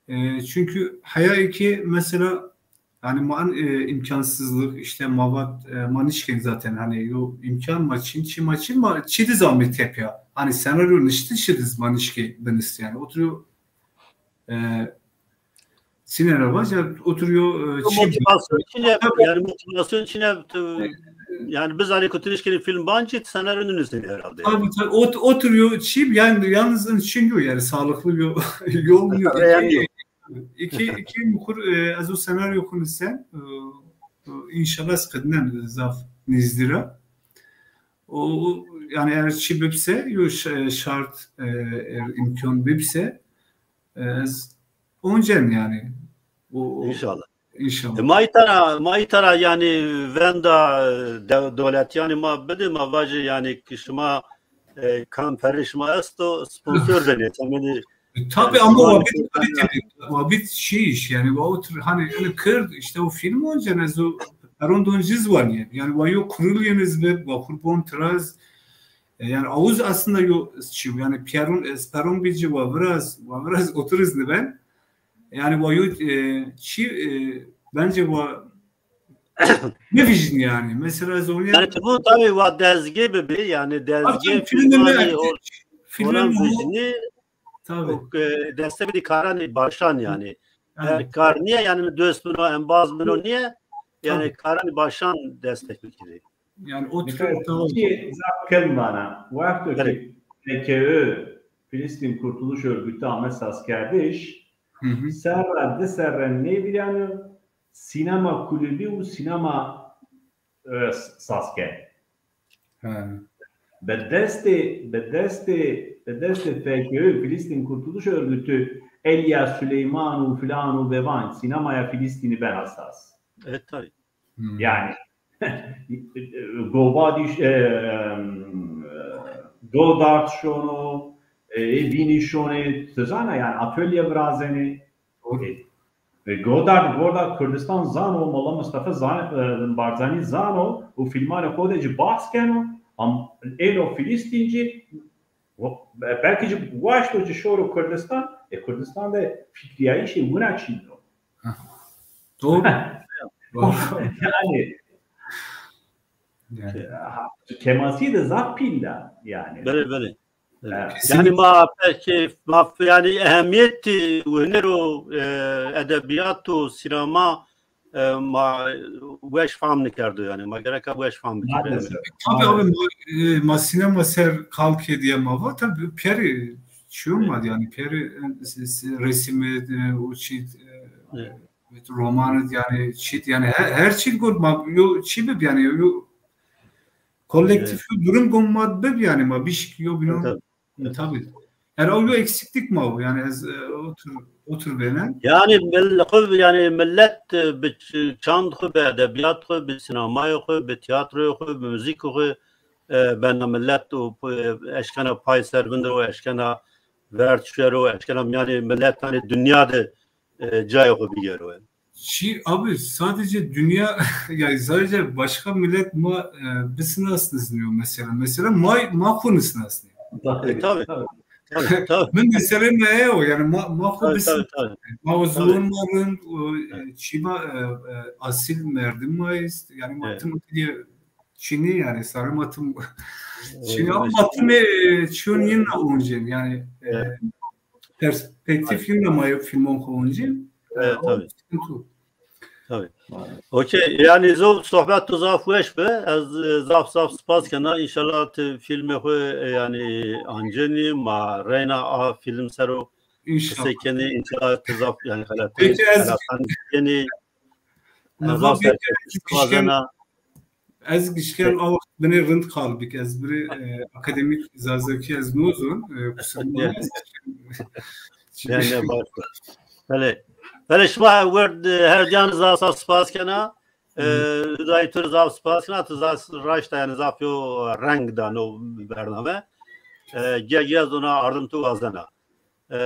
E, çünkü heya ki mesela Yanî ma en, e, imkansızlık, işte ma vat, e, ma nişkên zaten, hani yo imkan ma çin, çi ma çin, ma çi diz amê tepya. Hani senaryo niştiş diz ma nişkê binist yanî. Oturuyor, e, sînera vac, oturuyor, e, çi motivasyon çine, yani motivasyon çine, e, yani biz hani kötü nişkên film bancı senaryo nişkên herhalde. Tabii, tabii. Ot-, oturuyor çi, yani yalnız çünkü yani sağlıklı bir yol mu yok? Yanî, Iki, iki muxur, e, ez o senaryo xo nisen, e, e, înşallah ez qednen zaf nêzdî ra. O, yani eğer çi bibse, yo ş-, şart, e, eğer imkan bibse, e, ez oncen yani. O, o, înşallah. Înşallah. E, ma îta ra, ma îta ra yani venda, e, de-, dewletî yani ma bide, ma vajê yani ki şima, e, kam perê şima esto, sponsor benê. Temeli E, tabii, e, ama wa bî kaliteli, wa bî şey iş, yani wa otur, hani öyle kırd, işte o film oncen ez o peron don ciz var yani. Yani wa yo kurul yeniz ve wa kurbon traz, e, yani avuz aslında yo çi, yani Pierre'un, e, speron bici wa biraz, wa biraz oturuz ne ben. Yani wa yo, e, çi, e, bence wa ne vijin yani. Mesela ez onu yani, bu tabii wa dezgê bibi, yani dezgê filmini filmani o filmini vijini Tabii. O, e, destek bidî karanê başan yani. Aynen. Eğer kar niye yani dost bino, embaz bino niye? Yani karanê başan destek bikirî. Yani o tür, tamam. Zaf kel vana. Wexto ki P K Ö, Filistin Kurtuluş Örgütü ame sazkerdiş, serra di serre nêvîreno sînema kulübî û sînema, e, saz kerd. He. Bi destê, bi destê, bi destê F K Ö, Filistin Kurtuluş Örgütü, Elya Süleyman û filan û bevan sînemaya Filistînî bena saz. Evet, tabii. Hmm. Yani Gobadî, e, Godard şono, e, ê bînî şonê, ti zana, yanî atölye virazenê. Doğru. E, e, Godard, Godard Kurdistan zano, Molla Mustafa zan, e, Barzanî zano û fîlmanê xo de jî bahs keno. Am êno Filistîn jî, o, be-, belkî jî waşto jî şoro Kurdistan. E, Kurdistan de fikrîyayîşê wina çin o. Doğru. Doğru. Yanî, yanî, ha, kemasî de zaf pîl da yanî. Belê, belê. Evet. Yanî ma pekî, ma f-, yanî ehemîyetî huner û, e, edebîyat û sînema, e, ma weş fam nikerdo yanî. Ma gereka weş fam bikerê. Maalesef. Tabii abi, maalesef. Ma, e, ma sînema ser kal kê diye ma va. Tabii peri çiyon ma yanî peri, e, s-, s-, resîmî, e, û çî, e, evet, romanî yanî çî yanî her, her çî got ma yo çî bib yanî yo kolektîf, evet, yo durum gon ma bib yanî ma bişk yo bînon. Tabii. Tabii. Her o yo eksiklik ma o. Yanî ez, e, otur, otur vênen. Yanî mil-, xo, yanî millet, e, bi ç-, çand xo, bi edebîyat xo, bi sînemayê xo, bi tîyatroyê xo, bi muzîkê xo, e, bena millet û, e, eşkena pay ser vindiro, eşkena verd şero, eşkena mîyanê millet, yanî dinya de, e, cayê xo bigêro. Çi abi, sadece dünya, yani sadece başka millet ma, e, bisinasnizniyor mesela. Mesela ma, ma xo nisnasnî. E, tabii, tabii. Tabii, tabii. Mi mesele ma o, yani ma, ma xo bisin. Tabii, tabii. Ma o ziwan ma rind, o, e, çî ma, e, e, asil merdim ma est, yani ma tim diye çini yani sarı ma tim çini ama tim, e, çiyon yine oncin yani, e, perspektif yine ma filmon xo oncin. Evet, tabii. Tabii. Okey, yanî zaf sohbet tu zaf weş bi. Ez, e, zaf zaf spas kena. Înşallah ti fîlmê xo, e, yanî ancenî, ma reyna a fîlm ser o qise kenî. Înşallah. Înşallah ti zaf yanî xelatî, peki, ez xelatî kenî. Ez zaf spas kena. Ez gişken a wext binê rind qal bik. Ez birê, e, akademîk zazakî ez nozon, e, kusurî ma. Ne, ne, baş. Belê. Belê, şima werd, e, her diyan zaf zaf spas kena. E, Hudayî tu zaf spas kena. Tu zaf raşta yanî zaf yo reng da no bername. E, ge-, ge ez ona ardim tu wazena. E,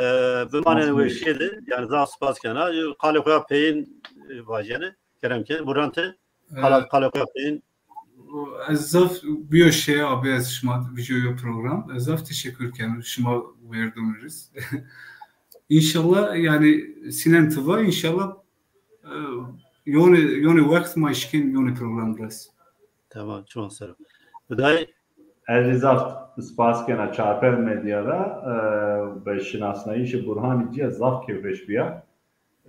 bimanên weşîye de, yanî zaf spas kena. Qalê xo ya peyîn, e, vajene. Kerem ke. Buran ti? Qala, qala xo ya peyîn. Ez zaf biyo şey abi, ez şima vîjyo yo program. Ez zaf teşekkür keno. Şima werdon riz. Înşallah yanî sînen ti va, înşallah, e, yonê, yonê wext ma şikên yonê program res. Tamam, çiman ser o. Hudayî. Ez zî zaf spas kena Çarpel Medya ra, e, bi şinasnayîşê Burhanî cîya zaf kêfweş bîya.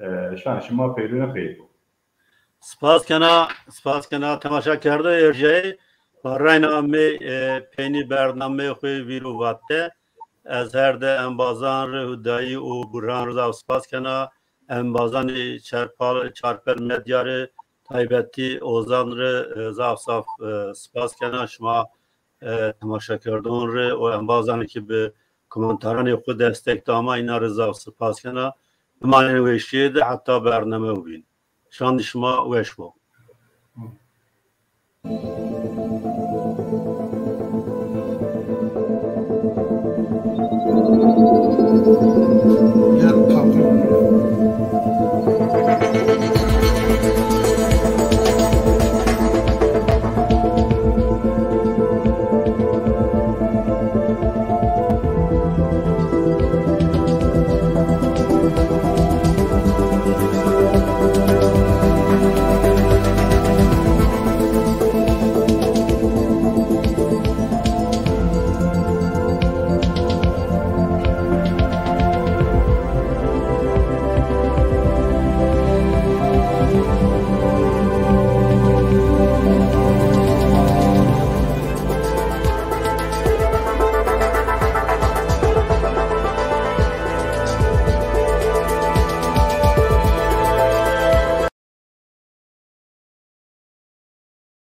E, şan şima peyrûne xeyr bo. Spas kena, spas kena temaşakerdo erjayê. Ma reyna amê, e, peynî bernameyê xo vîr û vat de. Ez her di embazan ri, Hudayî û Burhan ri zaf spas kena. Embazanê Çarpal-, Çarpel Medya ri, taybetî Ozan ri, e, zaf zaf, e, spas kena. Şima, e, temaşakerdon ri û embazanê ki bi komentaranê xo destek da ma, înan ri zaf spas kena. Bimanên weşîye de heta bername bîn. Şandî şima weş bo.